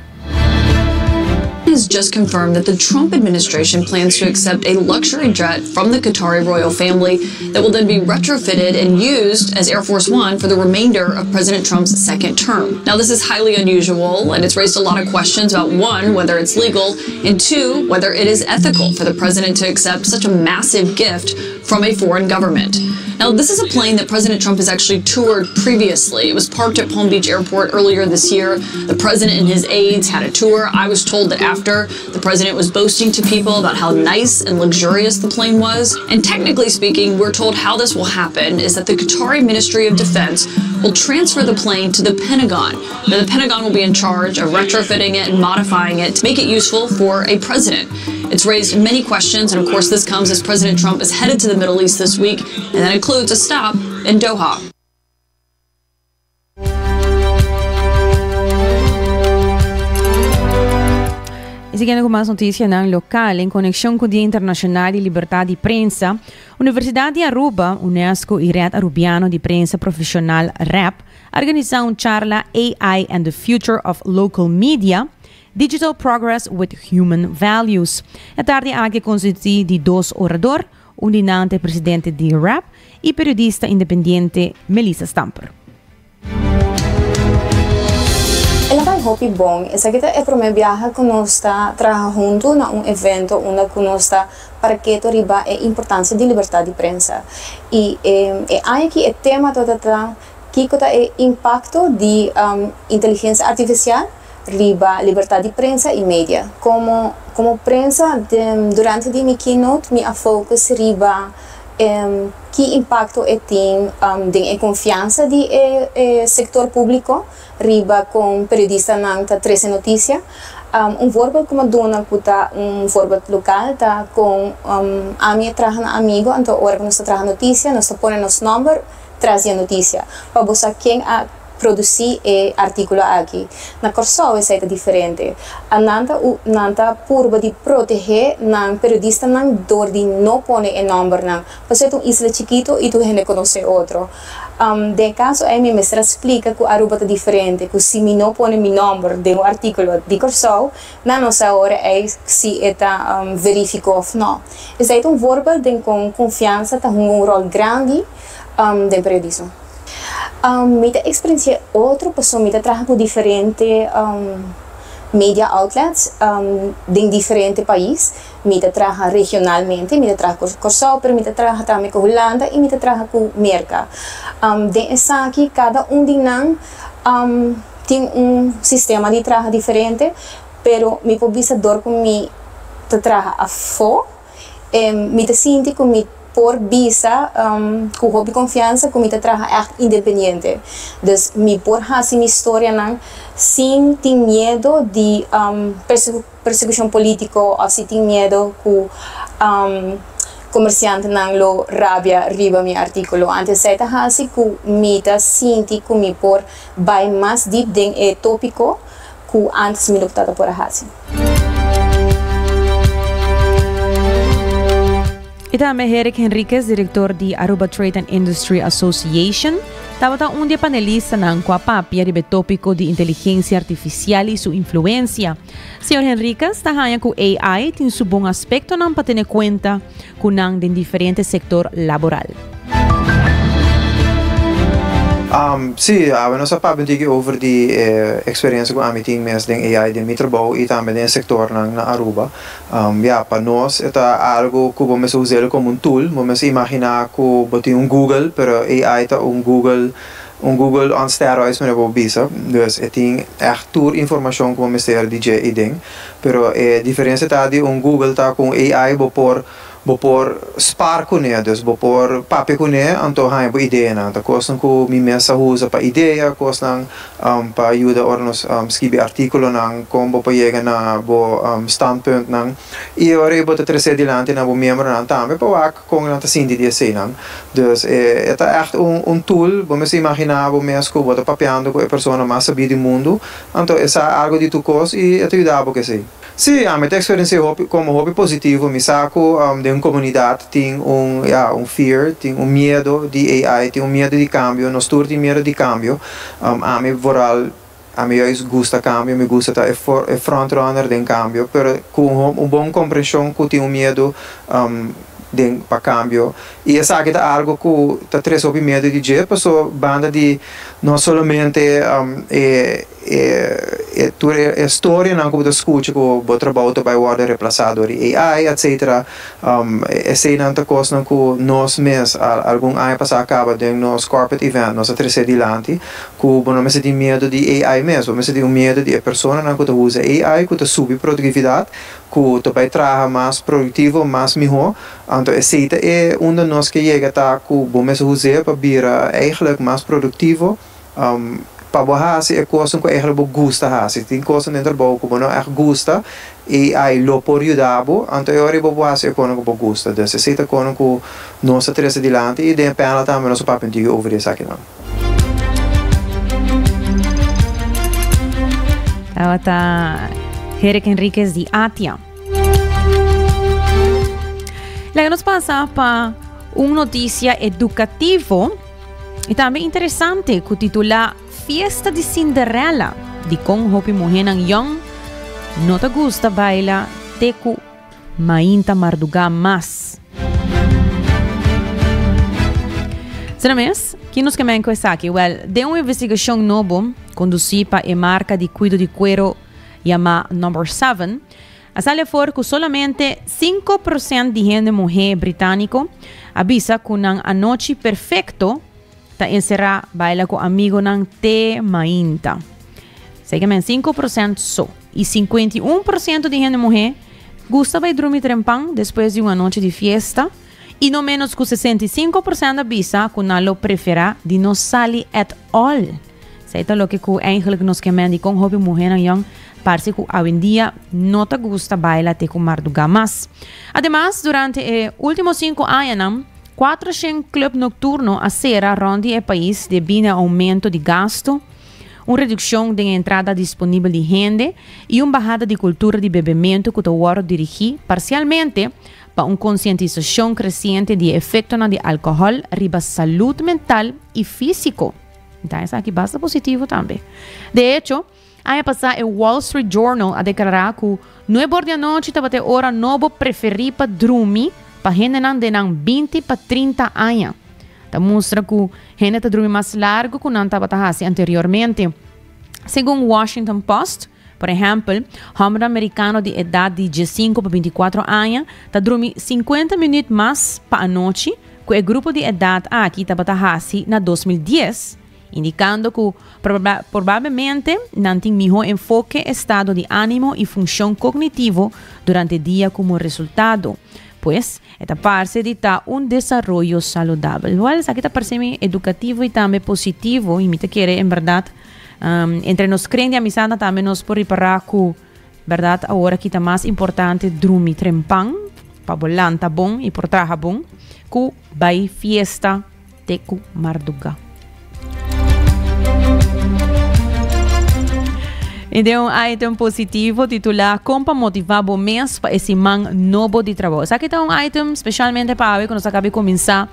Has just confirmed that the Trump administration plans to accept a luxury jet from the Qatari royal family that will then be retrofitted and used as Air Force One for the remainder of President Trump's second term. Now, this is highly unusual, and it's raised a lot of questions about one, whether it's legal, and two, whether it is ethical for the president to accept such a massive gift from a foreign government. Now, this is a plane that President Trump has actually toured previously. It was parked at Palm Beach Airport earlier this year. The president and his aides had a tour. I was told that after the president was boasting to people about how nice and luxurious the plane was. And technically speaking, we're told how this will happen is that the Qatari Ministry of Defense will transfer the plane to the Pentagon. Now, the Pentagon will be in charge of retrofitting it and modifying it to make it useful for a president. It's raised many questions, and of course, this comes as President Trump is headed to the Middle East this week, and that includes a stop in Doha. Y siguiendo cu mas noticianan local, en conexion cu Dia Internacional di Libertad di Prensa, Universidad di Aruba, UNESCO y Red Arubiano di Prensa Profesional, rap, a organisa un charla AI and the Future of Local Media, Digital Progress with Human Values. E tardi aki a consisti di dos orador, un di nan ta e presidente di rap y periodista independiente Melissa Stamper. El a bai hopi bon. Esaki ta e prome biaha ku nos ta traha huntu na un evento unda ku nos ta para keto riba e importansia di libertat di prensa. I e aña aki e tema tabata ta Kiko ta e impakto di inteligensia artifisial riba libertat di prensa i media? Komo komo prensa durante di mi keynote mi a focus riba ki impakto e tin den e konfiansa di e sektor públiko riba kon periodistanan ta trese notisia. Un voorbeeld ku mi a duna ku ta un voorbeeld lokal ta kon ami a traha na Amigo anto ora ku nos ta traha notisia nos ta pone nos nòmber Tras di e notisia, pa bo sa ken a produsí e artíkulo aki. Na Kòrsou esei ta diferente. A nan ta nan ta purba di protehé nan periodistanan dor di no pone e nòmbernan, pasobra e ta un isla chikitu i tur hende konosé otro. Den e kaso ei mi mester a splika ku Aruba ta diferente, ku si mi no pone mi nòmber den un artíkulo di Kòrsou, nan no sa ora ei si e ta verífiko òf nò. Esei ta un voorbeeld den kon konfiansa ta hunga un ròl grandi den periodismo. Mi ta experiencia otro pasobra mi ta traha cu diferente media outlets den diferente pais. Mi ta traha regionalmente, mi ta traha cu Corsou pero mi ta traha tambe cu Hulanda y mi ta traha cu Merca. Den esaki cada un di nan tin un sistema di traha diferente pero mi por bisa dor cu mi ta traha afo mi ta sinti cu mi por bisa ku hopi konfiansa ku mi ta traha ègt independiente. Dus mi por hasi mi storianan sin tin miedo di persekushon polítiko òf si tin miedo ku komersiantenan lo rabia riba mi artíkulo. Antes esei ta hasi ku mi ta sinti ku mi por bai mas dip den e tópiko ku antes mi lo tabata por a hasi. Y tambe Herrick Henriquez, director di Aruba Trade and Industry Association, tabata un di e panelistanan cu a papia riba e topico di inteligencia artificial y su influencia. Señor Henriquez ta haña cu AI tin su bon aspectonan pa tene cuenta cu nan den diferente sector laboral. Sí, awe nos a papia un tiki over di e experiencia cu ami tin mes den AI den mi trabou y tambe den e sectornan na Aruba. Ya, pa nos e ta algo cu bo mester us'el como un tool. Bo mester imagina cu bo tin un Google, pero AI ta un Google, un Google on steroids manera bo bisa. Dus e tin echt tur informacion cu bo mester di dje eyden. Pero e diferencia ta di un Google ta cu un AI bo por Bo por spar kuné, dus bo por papia kuné, anto haña bo ideanan. Ta kosnan ku mi mes a usa pa idea, kosnan pa yuda ora nos skibi artíkulonan, kon bo por yega na bo standpuntnan. I ora ei bo ta tresé dilanti na bo miembronan tambe pa wak kon nan ta sinti di eseinan. Dus e ta ègt un tool, bo mester imaginá bo mes ku bo ta papiando ku e persona mas sabí di mundu, anto e sa algu di tur kos i e ta yuda bo ku esei. Sí, ami ta eksperensi'é hopi komo hopi positivo. Mi sa ku den un komunidat tin un, ya, un fear, tin un miedo di AI, tin un miedo di kambio. Nos tur tin miedo di kambio. Ami vooral, Ami juist gusta cambio, mi gusta ta e frontrunner den cambio, pero cu un bon comprension cu tin un miedo den pa cambio. Y esaki ta algo cu ta trece hopi miedo di dje, paso banda di no solamente e e tur e storianan cu bo ta scucha cu bo trabou ta bay wordo replasa door di AI etc. Eseinan ta cosnan cu nos mes algun aña pasa a caba den nos corporate event nos a trece dilanti cu bo no mester tin miedo di AI mes, bo mester tin un miedo di e personanan cu ta usa AI cu ta subi productividad, cu ta bay traha mas productivo, mas miho. Anto esey ta e unda nos ke yega ta cu bo mester us'e pa bira eigenlijk mas productivo. Pa bo hasi e kosnan ku eigenlijk bo gusta hasi. Tin kosnan den trabou ku bo no ègt gusta i ai lo por yuda bo, anto e ora ei bo por hasi e kosnan ku bo gusta. Dus esei ta kosnan ku nos ta trese dilanti i den e panel tambe nos a papia un tiki over di esakinan. Tabata Herrick Henriquez di ATIA. Laga nos pasa pa un noticia educativo. I tambe interesante ku titulá Fiesta di Cinderella, dikon hopi muhénan yòn no ta gusta baila te ku mainta mardugá mas. Sera mes, ki nos ke men ku esaki? Wèl, den un investigashon nobo kondusí pa e marka di kuido di kuero yamá Number Seven, A sali afor ku solamente 5% di hende muhé britániko a bisa ku nan anochi perfekto ta enserá baila ku amigonan te mainta. Segemen 5% so. I 51% di hende muhé gusta bai drumi trempan despues di un anochi di fiesta i no ménos ku 65% a bisa ku nan lo preferá di no sali at all. Esei ta loke ku eigenlijk nos ke men di kon hopi muhénan yòn parse ku awendia no ta gusta baila te ku mardugá mas. Ademas, durante e último sinku añanan, 400 klùp nokturno a sera rònt di e pais debí na oumento di gastu, un redukshon den e entrada disponibel di hende i un bahada di kultura di bebementu ku ta wòrdu dirigí parsialmente pa un konsientisashon kresiente di e efektonan di alkohòl riba salud mental i físiko. Ta esaki basta positivo tambe. De hecho, aña pasá e Wall Street Journal a deklará ku nuebor di anochi tabata e ora nobo preferí pa drumi pa hendenan den nan 20 pa 30 aña. Ta mustra ku hende ta drumi mas largu ku nan tabata hasi anteriormente. Segun Washington Post, por ehèmpel, hòmbernan merikano di edat di 15 pa 24 aña ta drumi 50 minüt mas pa anochi ku e grupo di edat aki tabata hasi na 2010, indikando ku probablemente nan tin mihó enfoke, estado di ánimo i funshon kognitivo durante dia komo resultado. Pues, e ta parse di ta un desaroyo saludabel. Wèl, esaki ta parse mi edukativo i tambe positivo i mi ta kere en bèrdat entre nos kren di amisatnan tambe nos por ripará ku bèrdat awor aki ta mas importante drumi trempan pa bo lanta bon i por traha bon ku bai fiesta te ku marduga. I den un item positivo titulá Kon pa motivá bo mes pa e siman nobo di trabou. Esaki ta un item spesialmente pa awe ku nos a kaba di kuminsá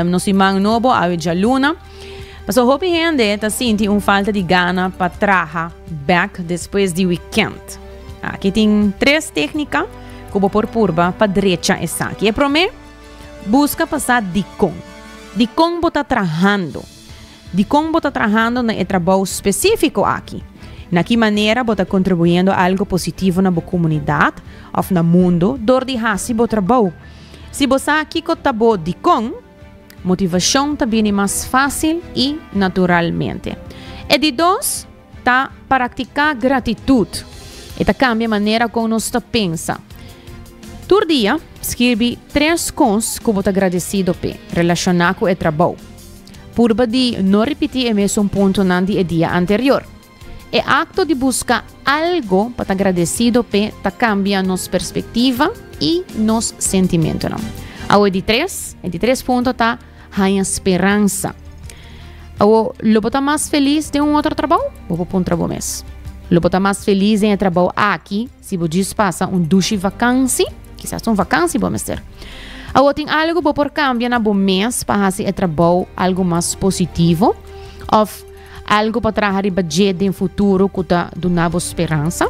nos siman nobo, awe djaluna. Pasobra hopi hende ta sinti un falta di gana pa traha bek despues di wikènt. Aki tin tres téknika ku bo por purba pa drecha esaki. E promé, buska pa sa dikon. Dikon bo ta trahando? Dikon bo ta trahando na e trabou spesífiko aki? Na ki manera bo ta kontribuyendo algu positivo na bo komunidat òf na mundu dor di hasi bo trabou? Si bo sa kiko ta bo dikon, Motivashon ta bini mas fásil i naturalmente. E di dos ta praktiká gratitut. E ta kambia manera kon nos ta pensa. Tur dia, skirbi tres kos ku bo ta gradesido p'e relashoná ku e trabou. Purba di no ripití e mesun puntonan di e dia anterior. E akto di buska algo pa ta gradesido p'e ta kambia nos perspektiva i nos sentimentonan. Awo e di tres, e di tres punto ta haña speransa. Awo, lo bo ta mas felis den un otro trabou? Bo por puntra bo mes. Lo bo ta mas felis den e trabou aki si bo djis pasa un dushi vakansi? Kisas un vakansi bo mester. Awo, tin algo bo por kambia na bo mes pa hasi e trabou algo mas positivo? Òf. Algu pa traha riba dje den futuro ku ta duna bo speransa?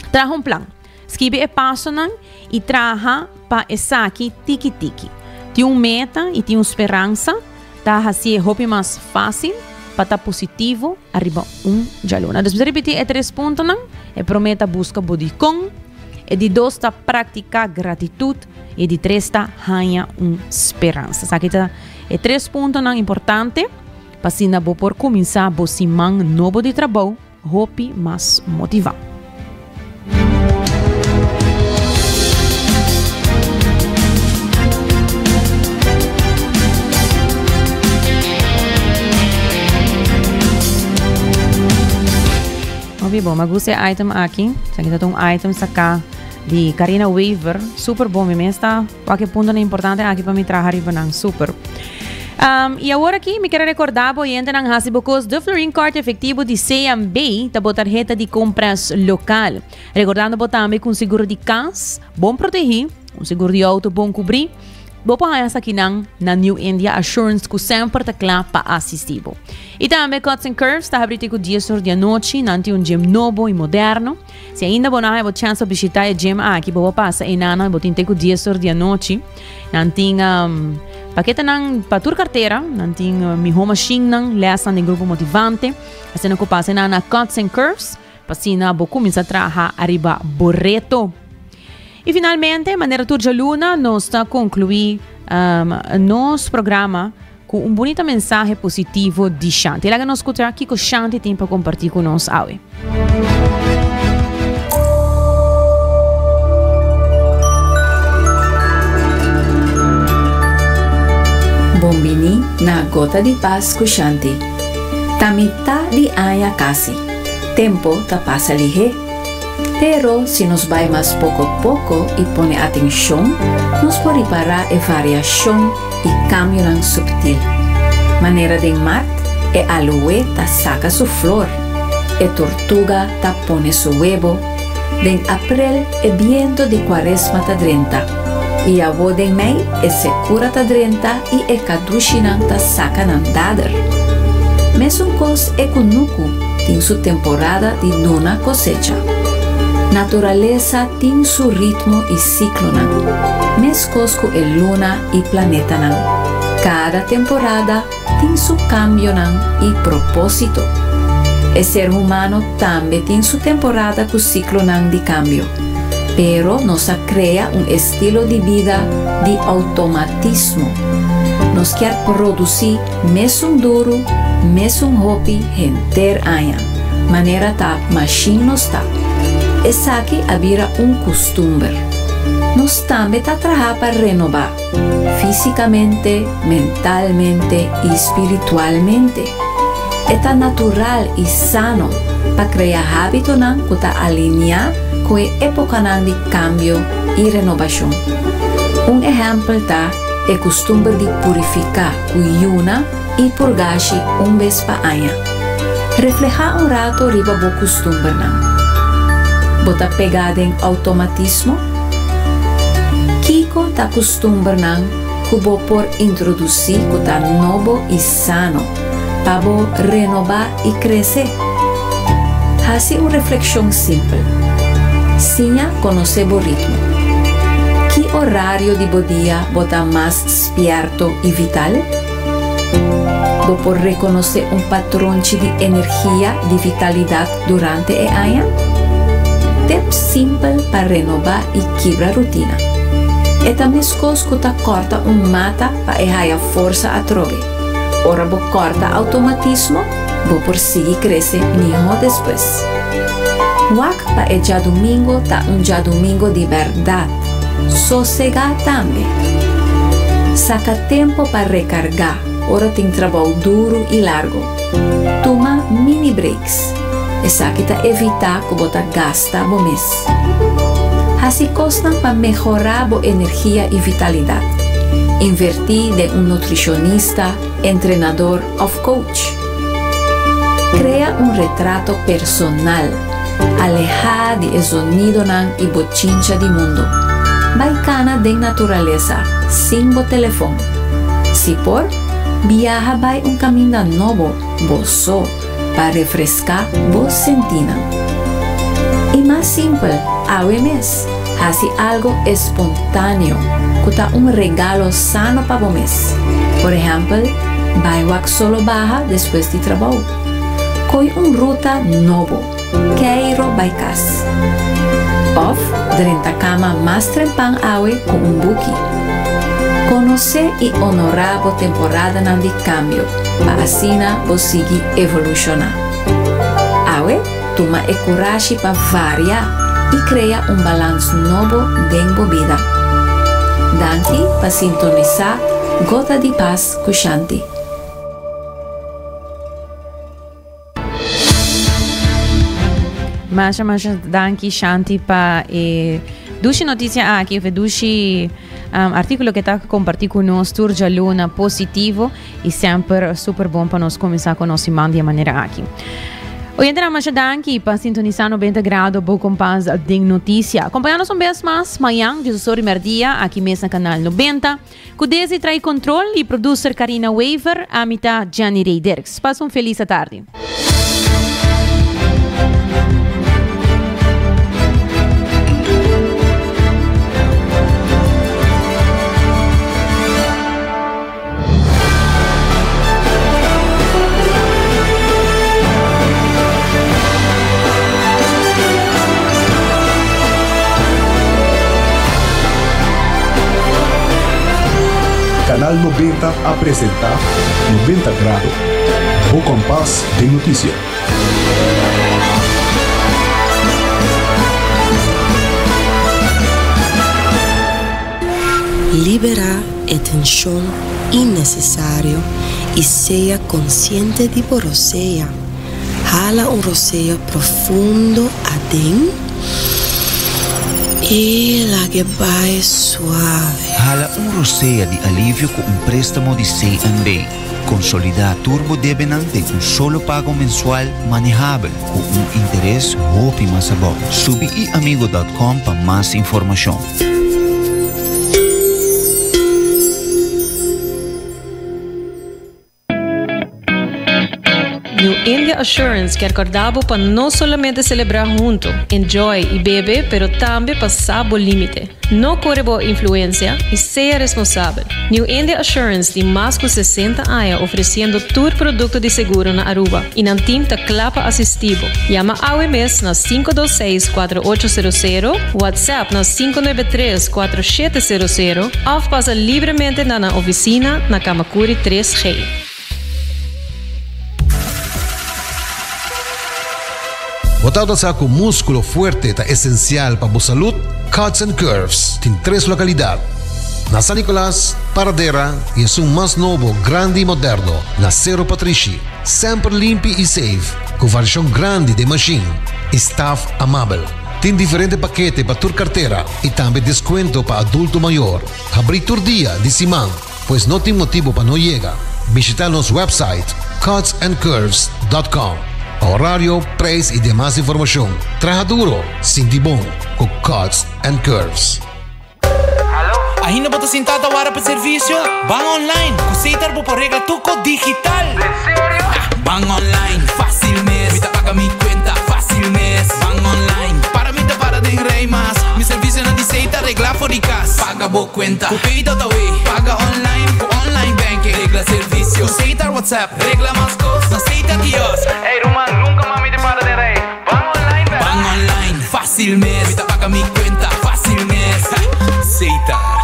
Traha un plan. Skibi e pasonan i traha pa esaki tiki tiki. Tin un meta i tin un speransa ta hasié hopi mas fásil pa ta positivo ariba un djaluna. Dus mi ta ripití e tres puntonan, e promé ta buska bo dikon, e di dos ta praktiká gratitut i e di tres ta haña un speransa. Esaki ta e tres puntonan importante pa asina bo por kuminsá bo siman nobo di trabou hopi mas motivá. Hopi bon, mi a gusta e item aki. Esaki ta un item saká di Karina Wever. Super bon, mi mes ta wak e puntonan importante aki pa mi traha riba nan. Super. Um, y awor aki mi quiero recordar bo oyentenan hasi bo kos de Florin Card efectivo di CMB ta bo tarjeta di compras local. Recordando bo tambe cu un seguro di cas bon protegi, un seguro di auto bon cubri, bo por haña esakinan na New India Assurance cu semper ta cla pa asisti bo. Y tambe Cuts and Curves ta habri te cu 10 or di anochi, nan tin un gym nobo y moderno. Si ainda bo no a haña bo chance pa bishita e gym aki, bo por pasa einan, bo tin te cu 10 or di anochi. Nan tin um, paketanan pa tur kartera, nan tin uh, miho machinenan, lesnan den grupo motivante. Asina ku pasa na na Cuts and Curves, pa asina bo kuminsa traha ariba bo reto. I finalmente, manera tur djaluna, nos ta konkluí um, nos programa ku un bunita mensahe positivo di Shanti. Laga nos skucha kiko Shanti tin pa kompartí ku nos awe. Bon bini na Gota di Pas ku Shanti. Ta mitá di aña kasi. Tempo ta pasa lihé. Pero si nos bai mas poko poko i pone atenshon, nos por ripará e variashon i kambionan subtil. Manera den mart, e aloe ta saka su flor, e tortuga ta pone su webo, den aprel e biento di kuaresma ta drenta, i awo den mei e sekura ta drenta i e kadushinan ta saka nan dader. Mesun kos e kunuku tin su temporada di duna kosecha. Naturalesa tin su ritmo i siklonan, meskos ku e luna i planetanan. Kada temporada tin su kambionan i propósito. E ser humano tambe tin su temporada ku siklonan di kambio. Pero nos a krea un estilo di bida di outomatismo. Nos kier produsí mesun duru, mesun hopi henter aña, manera ta mashin nos ta. Esaki a bira un kustumber. Nos tambe ta traha pa renobá, físikamente, mentalmente i spiritualmente. E ta natural i sano pa krea hábitonan ku ta alineá ku e épokanan di kambio i renobashon. Un ehèmpel ta e kustumber di purifiká ku yuna i purgashi un bes pa aña. Reflehá un rato riba bo kustumbernan. Bo ta pegá den outomatismo? Kiko ta kustumbernan ku bo por introdusí ku ta nobo i sano pa bo renobá i krese? Hasi un reflekshon simpel. Siña konosé bo ritmo. Ki orario di bo dia bo ta mas spièrto i vital? Bo por rekonosé un patronchi di energia di vitalidat durante e aña? Tep simpel pa renobá i kibra rutina. E ta meskos ku ta kòrta un mata pa e haya forsa atrobe. Ora bo kòrta outomatismo, bo por sigui krese mihó despues. Wak pa e djadumingo ta un djadumingo di bèrdat. Sosegá tambe. Saka tempo pa rekargá ora tin trabou duru i largo. Tuma mini breaks. Esaki ta evitá ku bo ta gasta bo mes. Hasi kosnan pa mehorá bo energia i vitalidat. Invertí den un nutrishonista, entrenador òf coach. Krea un retrato personal. Alehá di e zonidonan i bochincha di mundu. Bai kana den naturalesa sin bo telefon. Si por, biaha bai un kaminda nobo bo so. pa refreská bo sentínan. I mas simpel, awe mes, hasi algo espontáneo ku ta un regalo sano pa bo mes. Por ehèmpel, bai wak solo baha despues di trabou. Koi un ruta nobo, keiro bai kas. Òf drenta kama mas trempan awe ku un buki. Konosé i onorá bo temporadanan di kambio pa asina bo sigui evolushoná. Awe, tuma e kurashi pa varia i krea un balans nobo den bo bida. Danki pa sintonisá Gota di Pas ku Shanti. Masha masha danki Shanti pa e dushi noticia aki of e dushi um, artículo que ta comparti cu nos tur djaluna positivo y semper super bon pa nos cuminsa cu nos siman di e manera aki. Oyentenan masha danki pa sintonisa 90 grado bo kompas den noticia. Acompaña nos un bes mas mañan diesosor di merdia aki mes na canal 90. Cu Desi trae control y producer Carina Wever, ami ta Jenny Rey Dirks. Pasa un feliz atardi. Canal 90 a presenta 90 Grado, bo kompas den notisia. Liberá e tenshon innesesario i sea konsiente di bo rosea. Hala un rosea profundo aden i lag'e bai suave. Hala un rosea di alivio ku un préstamo di CNB. Konsolidá tur bo debenan den un solo pago mensual manehabel ku un interes hopi mas abou. Subi iamigo dòt kòm pa mas informashon. New India Assurance kier corda bo pa no solamente celebra hunto, enjoy y bebe, pero tambe pa sa bo limite. No core bo influencia y sea responsabel. New India Assurance tin mas cu 60 aña ofreciendo tur producto di seguro na Aruba y nan team ta cla pa asisti bo. Yama awe mes na 526 4800, WhatsApp na 593 4700 of pasa libremente na nan oficina na Camacuri 3G. Bo tabata sa ku múskulo fuerte ta esensial pa bo salud? Cuts and Curves tin tres lokalidat, na San Nicolas, Paradera i esun mas nobo, grandi i moderno na Sero Patrishi. Semper limpi i safe, ku variashon grandi den mashin i staf amabel. Tin diferente pakete pa tur kartera i tambe deskuento pa adulto mayor. Habrí tur dia di siman. Pues no tin motibo pa no yega. Bishita nos website cutsandcurves.com pa horario, prijs y demas informacion. Traha duro, sinti bon cu Cuts and Curves. Ainda bo ta sinta ta wara pa servicio? Ban online! Cu Setar bo por regla tur cos digital! Den serio? Ban online, facil mes! Mi ta paga mi cuenta facil mes! Ban online, para mi ta para den rij mas! Mi servicionan di Setar regla for di cas! Paga bo cuenta cu Pay.awe Paga online cu online banking Regla servicio cu Setar WhatsApp Regla mas cos na Setar Kiosk. Ey ruman, nunca mami te para den rij. Ban online bera. Ban online, facil mes. Mi ta paga mi cuenta facil mes. Setar.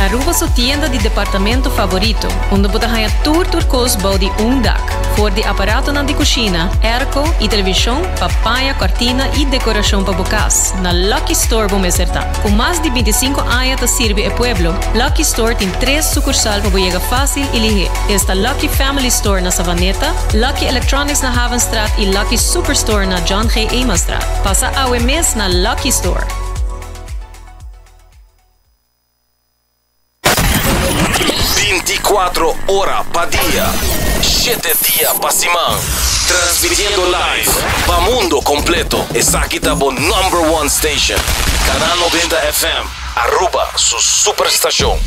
Aruba su tienda di departamento favorito, unda bo ta haña tur tur kos bou di un dak. For di aparatonan di kushina, airco i televishon pa paña, kòrtina i dekorashon pa bo kas, na Lucky Store bo mester ta. Ku mas di bintisinko aña ta sirbi e pueblo, Lucky Store tin tres sukursal pa bo yega fásil i lihé. Esta Lucky Family Store na Savaneta, Lucky Electronics na Havenstraat i Lucky Superstore na John G. Emanstraat. Pasa awe mes na Lucky Store! 24 ora pa dia, shete dia pa siman. Transmitiendo live pa mundo completo. Esaki ta bo number one station. Canal 90 FM, Aruba su superstacion.